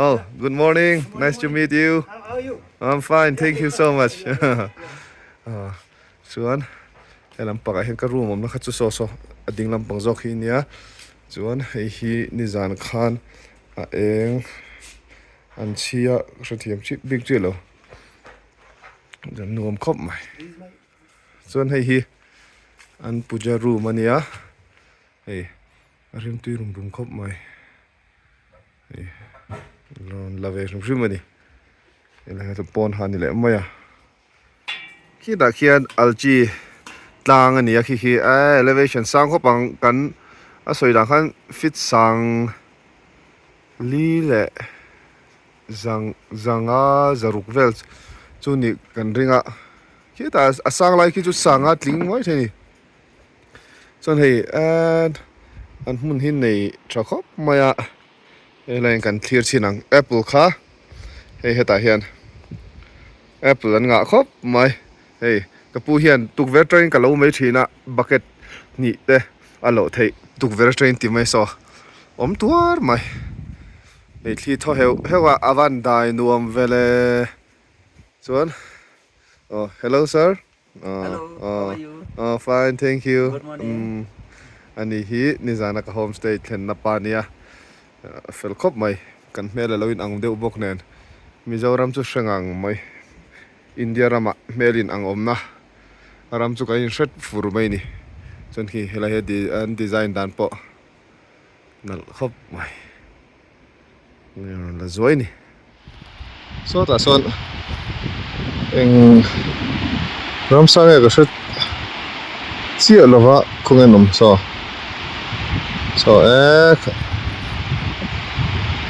oh good morning nice to meet you I'm fine thank you so much Chuan he lampangah hian ka room awmna kha chu saw saw a ding lampang zawk hi ania chuan hei hi nizan khan a eng an chhia ka hrethiam chiah bik chiah lo nuam khawp mai chuan hei hi an puja room ania hei a rimtui rum rum khawp mai hei rawn la ve hrim hrim a ni helai hi chu pawn ha ni leh mai a. Khitah khian algae tlang a ni a khi khi eee elevation sang khawp ang kan a sawi dan khan feet sang li leh zang zanga zaruk vel chu ni kan ring a khitah a sang lai khi chu sanga tling mai thei a ni chuan hei eee an hmun hi nei tha khawp mai a helai in kan thlir chhin ang apple kha hei hetah hian apple an ngah khawp mai hei ka pu hian tukverh atangin ka lo mai thin a bucket hnih te a loh theih tukverh atangin ti mai saw awm tuar mai hei thli thaw heuh heuh a a van dai nuam vel e chuan aw hello sir Hello, how are you? Oh, fine, thank you. Good morning. Ani hi nizana ka homestay thlenna pa nia fel khawp mai kan hmel a lo in ang deuh bawk nen Mizoram chu hre ngang mai India ramah hmel in ang awmna ram chu kan inhret fur mai ni chuan khi helai hi an design dan pawh nalh khawp mai. La zuai ni sawtah sawn eng ramsa nge ka hre chiah lova khawnge an awm saw saw e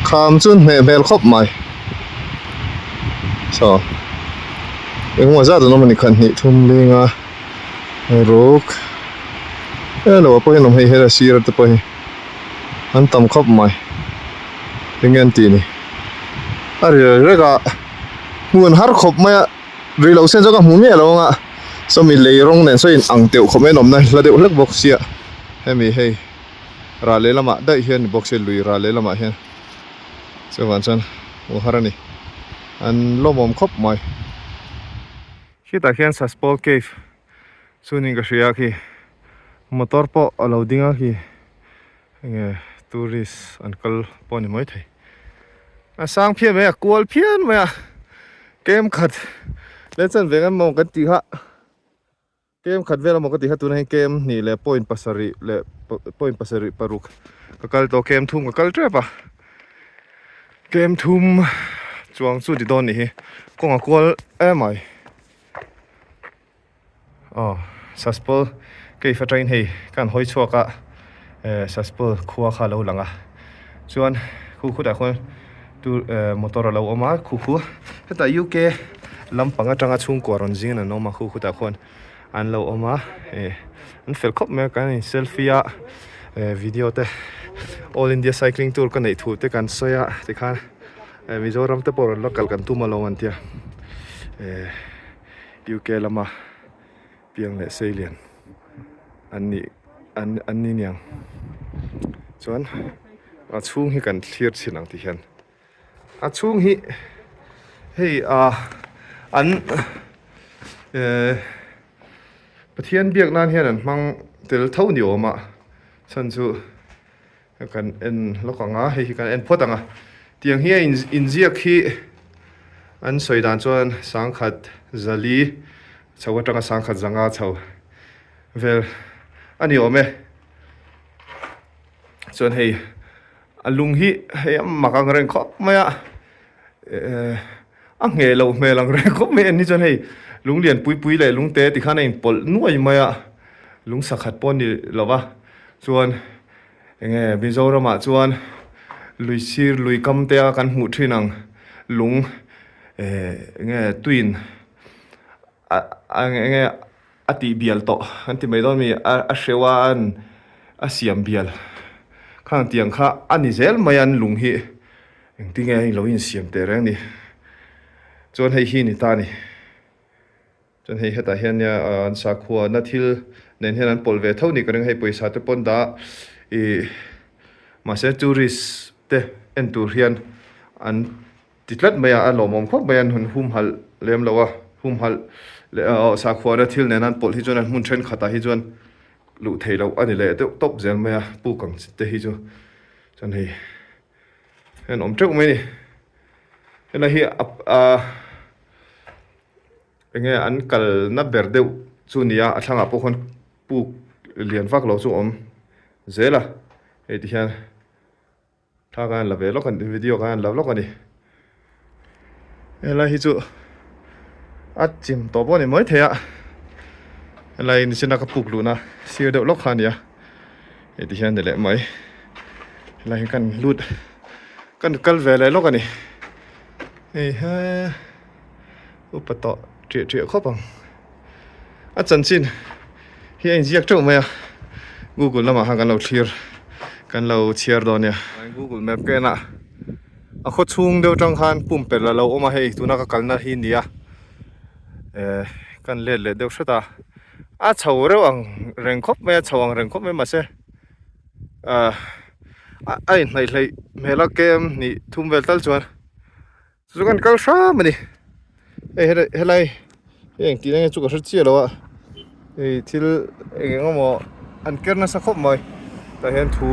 kham chu hneh hmel khawp mai saw engemaw zat an awm a ni khan hnih thum ling a ruk e lo ah pawh hian awm hei hela sir te pawh hi. an tam khawp mai enge an tih ni a ri rek rek a hmun har khawp mai a rih loh sen chu ka hmu miah lo ang a sawmi lei rawng nen saw in ang teuh khawp mai an awmna hla deuh hlek bawk sia hemi hei rah lehlamah daih hian ni bawk sia lui rah lehlamah hian chuvang chuan hmuh har a ni an lawmawm khawp mai khitah khian Saspawl cave chuanin ka hria khi motor pawh a lo ding a khi enge tourist an kal pawh a ni mai thei a sang phian mai a kual phian mai a kem khat leh chuan veng emaw kan tih kha kem khat vel emaw ka tih kha tunah hian kem hnih leh point pasarih leh point pasarih paruk ka kal tawh kem thum ka kal tep a kem thum chuang chu ti dawn a nih hi kawng a kual emai. Aw Saspol cave atangin hei ka han hawi chhuak a eh Saspol khua kha a lo lang a chuan khu khutah khuan tu eh motor a lo awm a khu khu hetah U_K lampang atanga chhungkua rawn zing an awm a khu khutah khuan an lo awm a eh an fel khawp mai a kan in selfie a eh video te all India cycling tour ka neih thu te kan sawi a tikhan eh Mizoram te pawh rawn la kal kan tum alawm an tia eh. UK lama piang leh seilian an nih an an ni niang chuan a chhung hi kan thlir chhin ang ti hian a chhung hi hei ah. an eh Pathian biak nan hian an hmang tel tho ni awm a chhan chu kan en lawk ang a hei hi kan en phawt ang a tiang hi a inziak hi an sawi dan chuan sangkhat zali chho atanga sangkhat zanga chho vel a ni awm e chuan hei a lung hi hei a mak ang reng khawp mai a ehh a ngheh loh hmel ang reng khawp mai a ni chuan hei lung lian pui pui leh lung te tikhan a inpawlh nuai mai a lung sakhat pawh a ni lo va chuan enge Mizoram ah chuan lui sir lui kam te a kan hmuh thin ang lung ehh enge tuin a enge a tih bial tawh an ti mai dawn a mi a hreuh a an a siam bial khang tiang kha a ni zel mai a an lung hi engtin nge lo insiam teh reng ni chuan hei hi ni ta a ni chuan hei hetah hian nia an sakhua na thil nen hian an pawlh ve tho ni ka ring a hei pawisa te pawn dah ih mahse tourist te en tur hian an. Ti tlat mai a, a lawmawm khawp mai a, an hun humhalh lem lo a, humhalh leh aw sakhuana thil nena an pawlh hi chuan an hmun thenkhatah hi chuan luh theih loh a ni leh deuh tawp zel mai a, puk ang chi te hi chu chuan hei hian awm teuh mai a ni. Helai hi a enge an kalna ber deuh chu a ni a, a thlangah pawh khawn puk lian vak lo chu a awm zel a, hei ti hian. Thla ka han la ve lawk a ni video ka han la lawk a ni helai hi chu a chim tawh pawh a ni mai thei a helai nichina ka puk luhna sir deuh lawk kha a ni a hei ti hian a ni leh mai helai hi kan lut kan kal ve leh lawk a ni hei he upa tawh ṭiah ṭiah khawp ang a chanchin hi a inziak teuh mai a google lamah khan kan lo thlir kan lo chhiar dawn nia google map ka en a a khaw chhung deuh tang khan pumpelh a lo awm a hei tuna ka kalna hi nia eh kan let leh deuh hret a a chho reuh ang reng khawp mai a chho ang reng khawp mai mahse ah a inhnaih hleih hmel a kem hnih thum vel tal chuan. Chu kan kal hram a ni hei helai hei engtih nge chu ka hre chiah lo a hei thil eng eng emaw an ker nasa khawp mai tah hian thu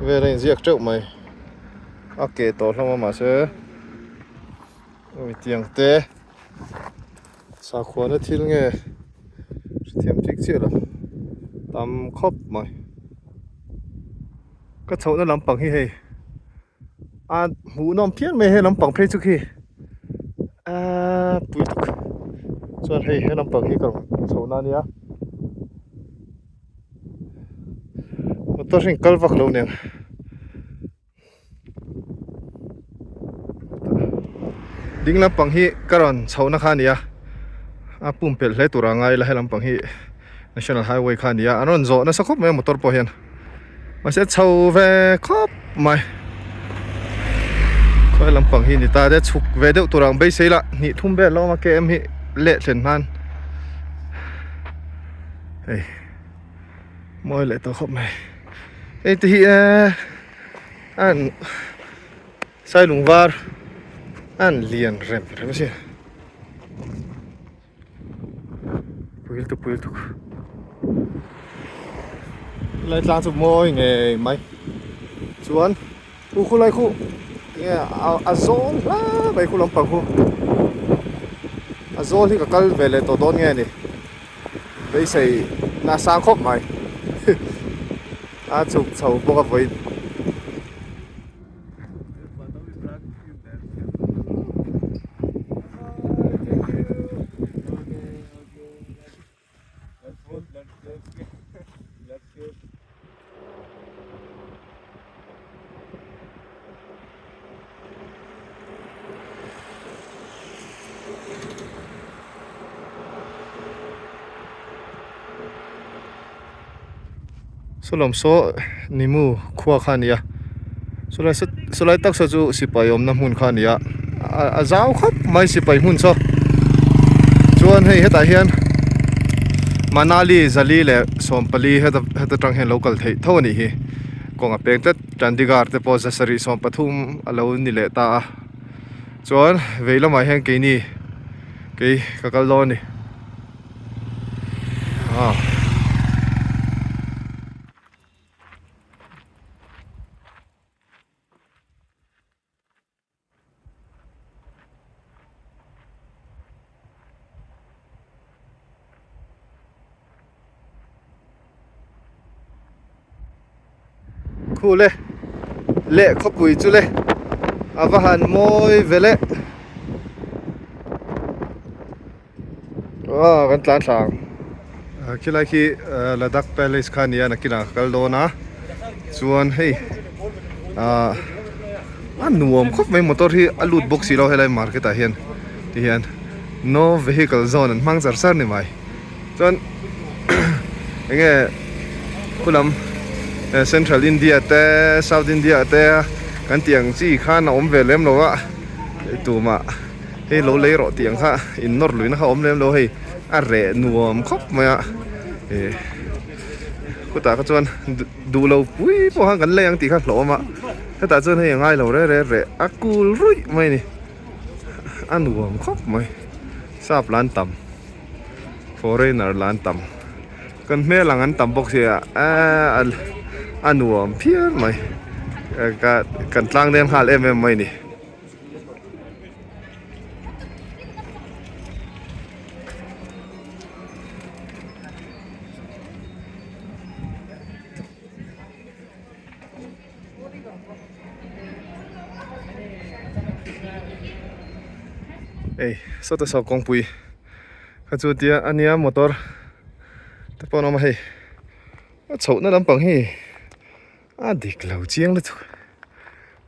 vel a inziak teuh mai a ke tawh hlawm a mahse awi tiang te sakhuana thil nge hrethiam dik chiah lo tam khawp mai ka chhohna lampang hi hei. A hmuhnawm phian mai he lampang phei chu khi aaa pui tuk chuan hei he lampang hi ka rawn chho na ania motor hi an kal vak lo nen ding lampang hi ka rawn chho na kha a ni a a pumpelh hle tur a ngai ila he lampang hi national highway kha a ni a an rawn zawh nasa khawp mai a motor pawh hian. Mahse chho ve khawp mai khawi lampang hi ni ta te chhuk ve deuh tur ang beisei lah hnih thum vel lawm a km hi leh thlen hnan hei mawi leh tawh khawp mai hei te hi eh an sailung var an lian rem rem a sin. Pui tuk pui tuk lai tlang chu mawi ngei mai chuan u khu lai khu enge a zawl hla mai khu lampang khu a zawl hi ka kal ve leh tawh dawn nge ni beisei na sang khawp mai a chhuk chho bawk a vawiin. Sawlawm saw Nimu khua kha a ni a chulai saw chulai tak saw chu sipai awmna hmun kha a ni a a zau khawp mai sipai hmun saw chuan hei hetah hian Manali zali leh sawmpali heta heta tang hian lo kal theih tho a nih hi kawng a peng tlat Chandigarh te pawh zasarih sawmpathum a lo ni leh ta a chuan vei lamah hian keini. Kei ka kal dawn a ni. Ah. Khu le leh khawpui chu le a va han mawi ve le aw kan tlan thla ang khilai khi Ladakh Palace kha a ni a nakinah ka kal dawn a chuan hei ah a nuam khawp mai motor hi a lut bawk si lo helai market ah hian tihian no vehicle zone an hmang char char ni mai. Chuan enge khulam Central India te South India te kan tih ang chi khan a awm ve lem lo a tumah hei lo lei rawh tih ang kha in nawr luihna kha a awm lem lo hei a reh nuam khawp mai a ih khutah kha chuan duh lo pui pawh khan kan lei ang tih kha hlauhawm a hetah chuan hei a ngai lo reh reh reh a kul ruih mai a ni a nuam khawp mai sap lan tam. Foreigner lah an tam kan hmel ang an tam bawk sia eee a nuam phian mai ka kan tlang deng nghal em em mai a ni. Ei sawta saw kawngpui kha chu tia a nia motor te pawh an awm a hei a chhohna lampang hi a dik lo chiang lutuk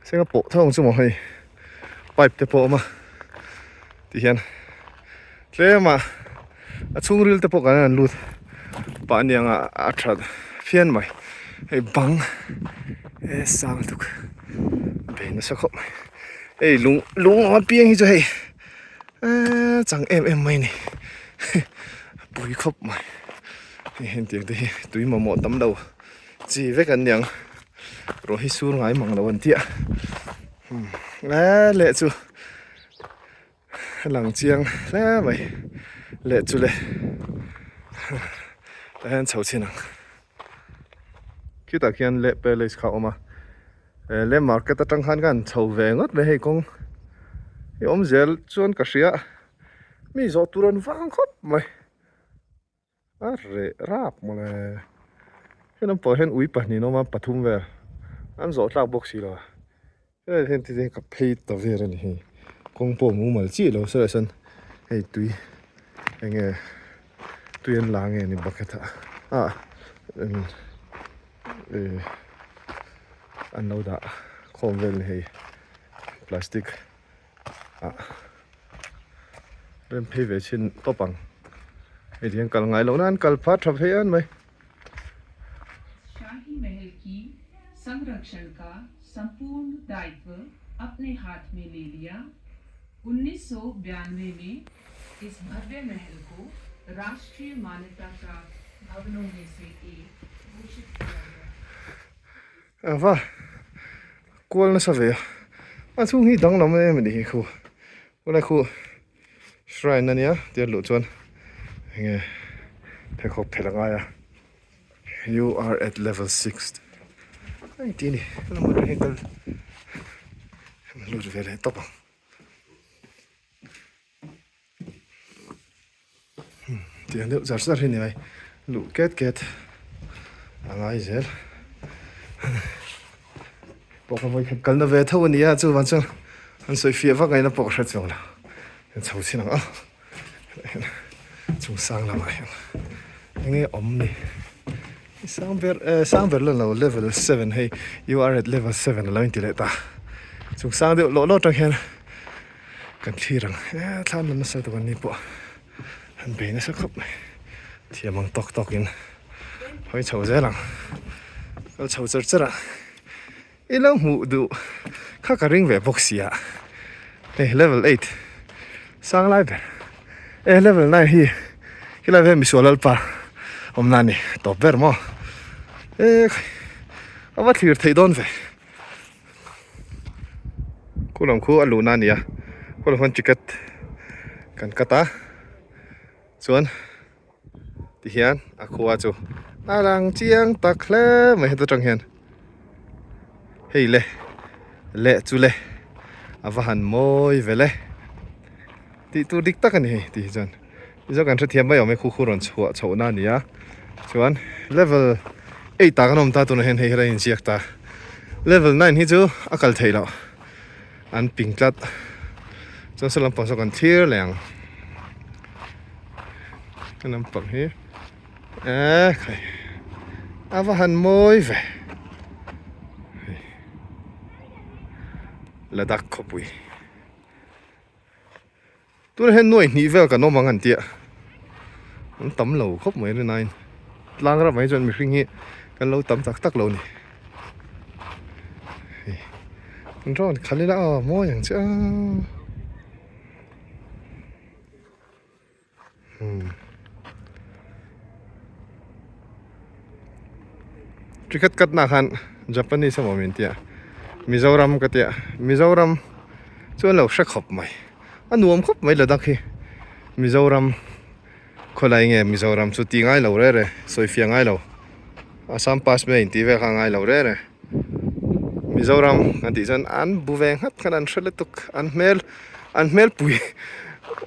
senga pawh tho ang chu maw hei pipe te pawh a awm a tihian tlem a a chhungril te pawh kan han lut pah aniang a a tha phian mai hei bang e sang lutuk bei nasa khawp mai hei lung lung ang apiang hi chu hei eee chang em em mai a ni pui khawp mai hei hetiang te hi tui mamawh tam lo chi vek an niang rawh hi sur ngai mang lo an tia eee leh chu. A lang chiang hle mai leh chu le tah hian chho chhin ang khitah khian leh palace kha a awm a leh market atang khan ka han chho ve ngawt mai hei kawng hi awm zel chuan ka hria mi zawh tur an vang khawp mai. A reh rap mawle. He lam pawh hian ui pahnih an awm a, pathum vel an zawh tlak bawk si lo a. Helai hian ti hian ka phei ta vel a ni hei. Kawng pawh mumal chiah lo sawi ah sawn hei tui eng nge tui an la nge ni bucket ah ah eh an lo dah khawm vel a ni hei plastic. ah rem phei ve chhin tawp ang hei ti hian kal ngai loh nan kal phat tha phei an mai. Shahi Mahal ki संरक्षण का संपूर्ण दायित्व अपने हाथ में ले लिया। 1992 में इस भव्य महल को राष्ट्रीय मान्यता प्राप्त भवनों में से एक घोषित किया गया। Ava kual nasa ve a a chhung hi danglam em a nih hi khu khulai khu shrine ania tia luh chuan enge pheikhawk phelh a ngai a you are at level six hei tih a ni helama atang hian kal lut ve leh tawp ang tiang deuh zar zar hi ni mai luh ket ket a ngai zel pawh ka vawikhat kalna ve tho a ni a chuvang chuan an sawi fiah vak ngaihna pawh ka hre chuang lo an chho chin ang a chung sang lamah hian enge awm ni sang ber eh sang ber la lo level seven hei you are at level seven alo inti leh ta chung sang deuh lawh lawh atang hian. Kan thlir ang e thlam lam nasa tuk an ni pawh an bei nasa khawp mai thiam ang tawk tawk in hawi chho zel ang kal chho char char a i lo hmuh duh kha ka ring ve bawk sia hei level eight sang lai ber e level nine hi helai vel misual lalpa awmna a ni tawp ber maw e a va thlir theih dawn ve. Khu lam khu a luhna a ni a khu lam khuan ticket Kan cut a chuan tihian a khua chu a lang chiang tak hle mai heta tang hian hei le leh chu le a va han mawi vel e tih tur dik tak a ni hei tih hi chuan tichuan kan hrethiam mai awm e khu khu rawn chhuah chhoh na a ni a chuan level eight ah kan awm ta tunah hian hei helai a inziak ta level nine hi chu a kal theih loh. An ping tlat chuan saw lampang saw kan thlir leh ang a lampang hi eee khai a va han mawi ve hei Ladakh khawpui tunah hian nuai hnih vel kan awm ang an tia an tam lo khawp mai rinaiin tlang ram ah hi chuan mihring hi kan lo tam tak tak lo a ni. An rawn khalh ila aw mawi ang che a umm ticket cut na khan Japanese emaw min tia Mizoram ka tia Mizoram chu an lo hre khawp mai a nuam khawp mai Ladakh hi Mizoram khawlai nge Mizoram chu ti ngai lo rere sawifiah ngai lo Assam pass mai intih vel kha a ngai lo rere Mizoram kan tih chuan an bu ve nghat khan an hre lutuk an hmel an hmelpui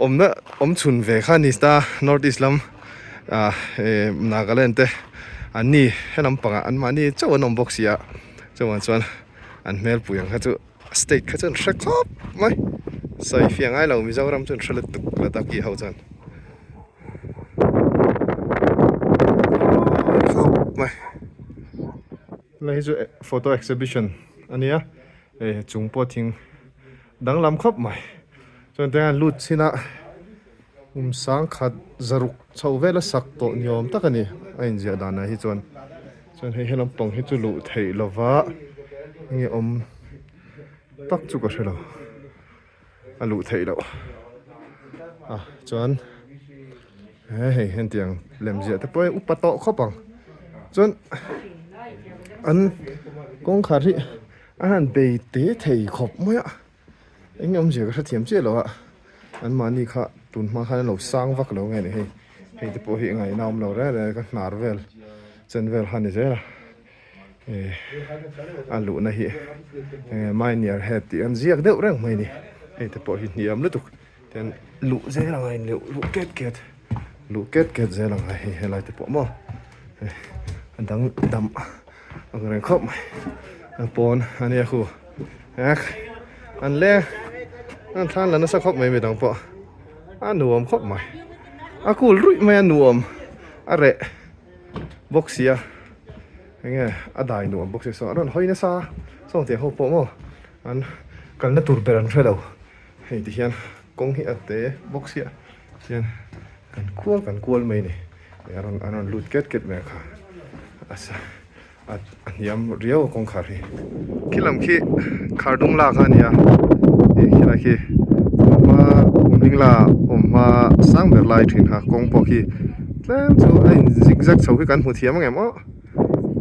awmna awm chhun ve kha a ni ta North East lam ah eh Nagaland te an ni helam pangah an mahni chauh an awm bawk si a chuvang chuan an hmelpui ang kha chu. State kha chuan hre khawp mai sawi fiah ngai lo Mizoram chuan hre lutuk Ladakhi ho chuan khawp mai helai hi chu photo exhibition a nia hei chung pawh thing danglam khawp mai chuan tiang hian lut chhin a kum sangkhat zaruk chho vel a sak tawh ni awm tak a ni a inziah danah hi chuan. Chuan hei helam pang hi chu luh theih lova nge awm tak chu ka hre lo a luh theih loh a chuan he hei hetiang lem ziah te pawh hi upa tawh khawp ang chuan an kawngkhar hi a han bei te thei khawp mai a eng nge awmzia ka hrethiam chiah lo a anmahni kha tun hma khan an lo sang vak lo nge ni hei hei te pawh hi ngaihna a awm lo reng reng ka hnar vel chen vel kha a ni zel a eh a luhna hi enge minor head tih an ziak deuh reng mai a ni hei te pawh hi hniam lutuk ten luh zel ang a inleuh luh ket ket luh ket ket zel ang a hei helai te pawh maw a dang dam ang reng khawp mai a pawn a nia khu ek an leng an thlan la nasa khawp mai midang pawh a nuam khawp mai a kul ruih mai a nuam a reh bawk sia enge a dai nuam bawk sia saw an rawn hawi nasa sawng tiang ho pawh maw an kalna tur ber an hre lo hei ti hian kawng hi a te bawk sia tihian kan kual kan kual mai a ni a rawn a rawn lut ket ket mai a kha a sa a a hniam riau a kawngkhar hi khi lam khi khar dum lak a ni a ih khilai khi awm hma awm hling la awm hma sang ber lai thin kha kawng pawh khi tlem chu a in zig zag chho khi kan hmu thiam ang em aw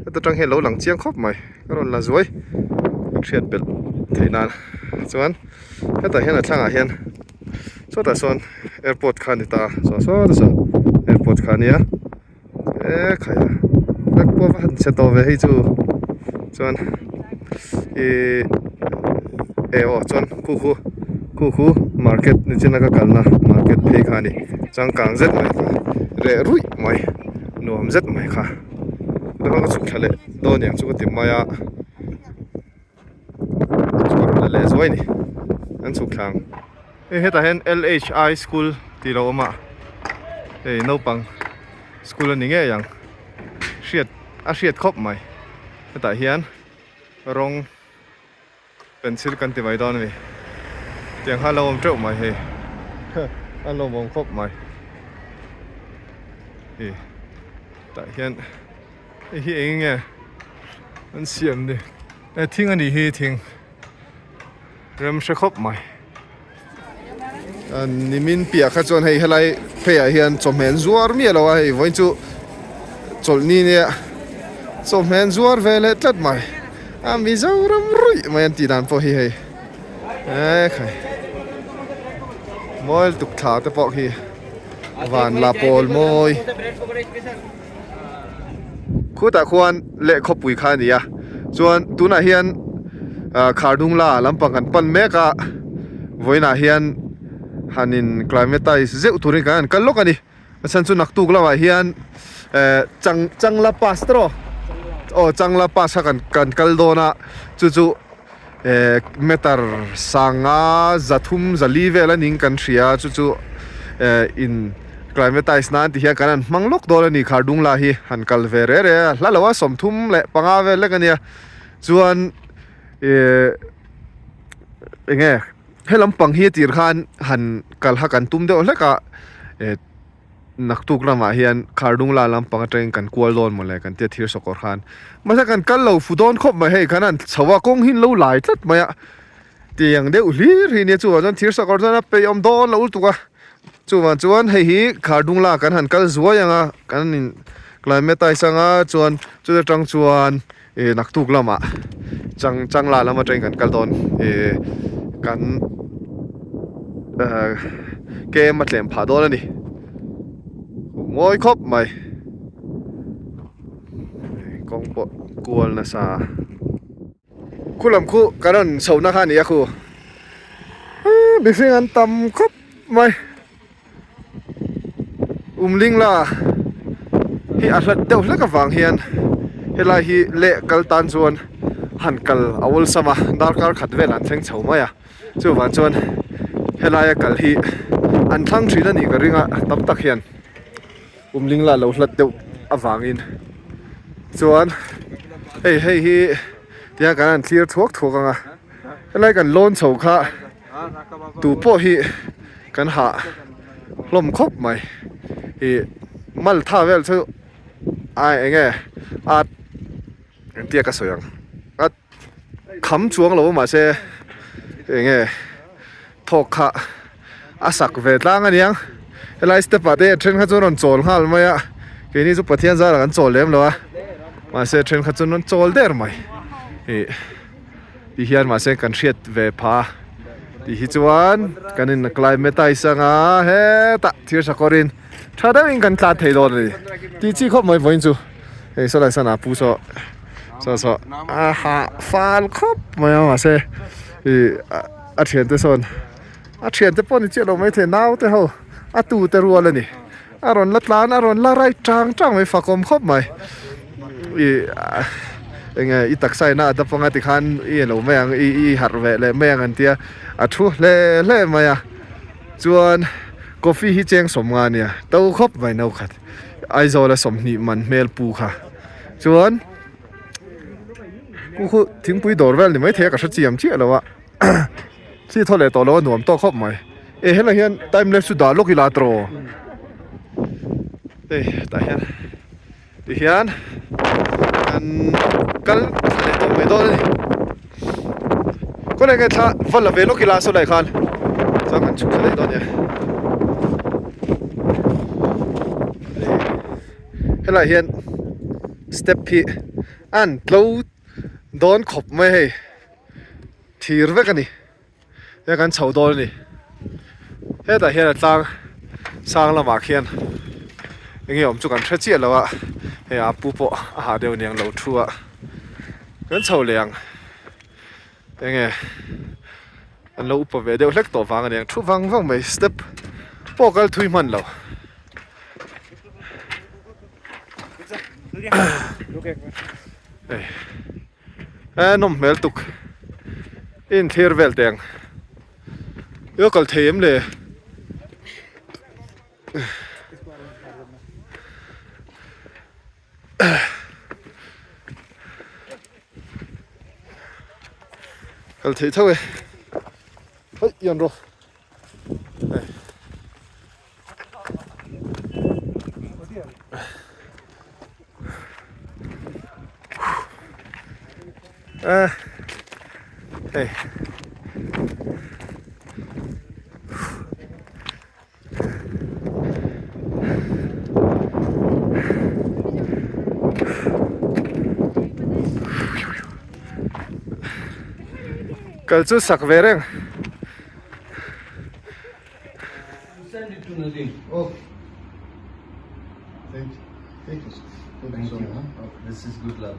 heta tang hian a lo lang chiang khawp mai ka rawn la zuai ka hriat belh theih nan chuan hetah hian a thlangah hian sawtah sawn airport kha a ni ta saw saw te saw airport kha a nia e khai a tak pawh va han chhe tawh ve hei chu chuan ihh eh aw chuan khu khu khu khu market nichina ka kalna market phei kha a ni changkang zet mai kha reh ruih mai nuam zet mai kha chuan ka chhuk thla leh dawn ang chu ka ti mai a. Chhuar la leh zuai ni an chhuk thlang hei hetah hian L_H_I school tih lo awm a hei naupang school a ni ngei ang hriat a hriat khawp mai hetah hian rawng pencil kan ti mai dawn a ni tiang kha a lo awm teuh mai hei a lawmawm khawp mai hei tah hian. Hei hi eng nge an siam ni e thing a nih hi thing rem hre khawp mai nimin piah kha chuan hei helai phei ah hian chawhmeh an zuar miah lo a hei vawiin chu chawlhni nia chawhmeh an zuar ve leh tlat mai a Mizoram ruih mai an tih dan pawh hi hei e khai. Mawi lutuk thla te pawh khi van la pawl mawi. Khutah khuan leh khawpui kha a ni a chuan tunah hian ah khardung la lampang kan pan mek a vawiinah hian han in climatize zeuh turin kan han kal lawk a ni a chhan chu naktuk lamah hian eh chang changla pass te rawh aw changla pass kha kan kan kal dawn a chu chu eh meter sanga zathum zali vel a ning kan hria chu chu eh in climatize nan ti hian kan han hmang lawk dawn a ni khardung lah hi han kal ve re re a hla lo a sawmthum leh panga vel lek a nia chuan eh eng nge he lampang hi a tir khan han kal kha kan tum deuh hlek a eh. Naktuk lamah hian Khardungla lampang atangin kan kual dawn mawle kan tia thir sawkawr khan. Mahse kan kal lo fu dawn khawp mai hei khan an chho a kawng hi an lo lai tlat mai a. Tiang deuh hlir hi nia chuvang chuan thir sawkawr chuan a peih awm dawn lo lutuk a. Chuvang chuan hei hi Khardungla kan han kal zuai ang a kan in climatize ang a chuan chuta tang chuan ih naktuk lamah chang changla lam atangin kan kal dawn ih kan ah kem a tlem phah dawn a ni mawi khawp mai kawng pawh kual nasa khu lam khu kan rawn chhohna kha a ni a khu mihring an tam khawp mai. Umlingla hi a hlat deuh hlek avang hian helai hi leh kal tan chuan han kal a awlsam a darkar khat vel an thleng chho mai a chuvang chuan helaia kal hi an thlang thin a nih ka ring a tam tak hian Umlingla lo hlat deuh avangin chuan hei hei hi tiang kan han thlir thuak thuak ang a helai kan lawn chho kha. Tu pawh hi kan hah hlawm khawp mai ih mal tha vel chu a eng nge a engtia ka sawi ang a kham chuang lo a mahse eng nge thawk kha a sak ve tlang a niang helai step ah te a then kha chuan rawn chawl nghal mai a keini chu Pathian zarah kan chawl lem lo a mahse a then kha chuan rawn chawl der mai ih. Ti hian mahse kan hriat ve pha ti hi chuan kan in climatize anga hetah thir sakawrin tha deuhin kan tlan thei dawn a ni tih chi khawp mai vawiin chu hei sawlai sana pu saw saw saw a hah fal khawp mai a mahse ih a thiante sawn a thiante pawh ni chiah lo maithei naute ho a tute rual a ni a rawn la tlan a rawn la rai tang tang mai fakawm khawp mai ih eng nge i taksa ina a dap anga tikhan i lo mai ang i i harh ve leh mai ang an tia a thu hle hle mai a chuan coffee hi cheng sawm nga ania to khawp mai no khat Aizawl a sawmhnih man hmel pu kha chuan khu khu thingpui dawr vel ni maithei a ka hre chiam chiah lo a. Chi thaw leh tawh lo a nuam tawk khawp mai. E helai hian time lapse chu dah lawk ila tawh. Hei tah hian ti hian kan kal thla leh tawh mai dawn a ni. Kawleng nge thla va la ve lawk ila saw lai khan chuan kan chhuk thla daih dawn nia. Helai hian step hi a an tlo dawn khawp mai hei. Thir vek a ni he kan chho dawn a ni hetah hian a tlang sang lamah khian enge awm chu kan hre chiah lo a hei a pu pawh a hah deuh aniang lo thu a kan chho leh ang enge an lo upa ve deuh hlek tawh vang aniang thu vang vang mai step pawh kal thui hman lo. E nawm hmel tuk i inthlir vel teh ang i kal thei em le kal thei tho e hei ian rawh. A hei kal chu sak ve reng. send it to Nadeem. Okay. Thank you. Thank you. Thank you. This is good luck.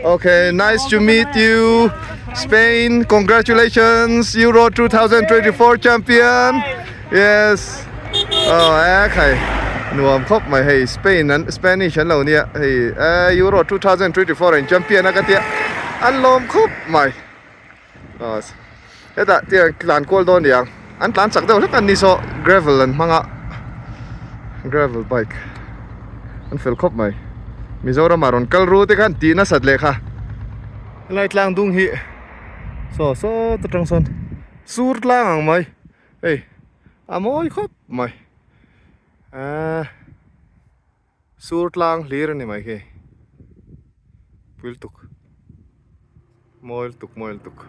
Okay, nice to meet you. Spain, congratulations, Euro 2024 champion. Yes. Oh, eh, nuam khawp mai hei Spain an Spanish an lo nia hei eh Euro 2024 in champion a ka tia an lawm khawp mai. Oh, hetah tiang tlan kual dawn niang an tlan chak deuh hlek an ni saw gravel an hmang a gravel bike an fel khawp mai Mizoram ah rawn kal ru te khan tih nasat leh kha helai tlang dung hi saw sawt atang sawn sur tlang ang mai hei a mawi khawp mai ahh sur tlang hlir a ni mai khi pui lutuk mawi lutuk mawi lutuk.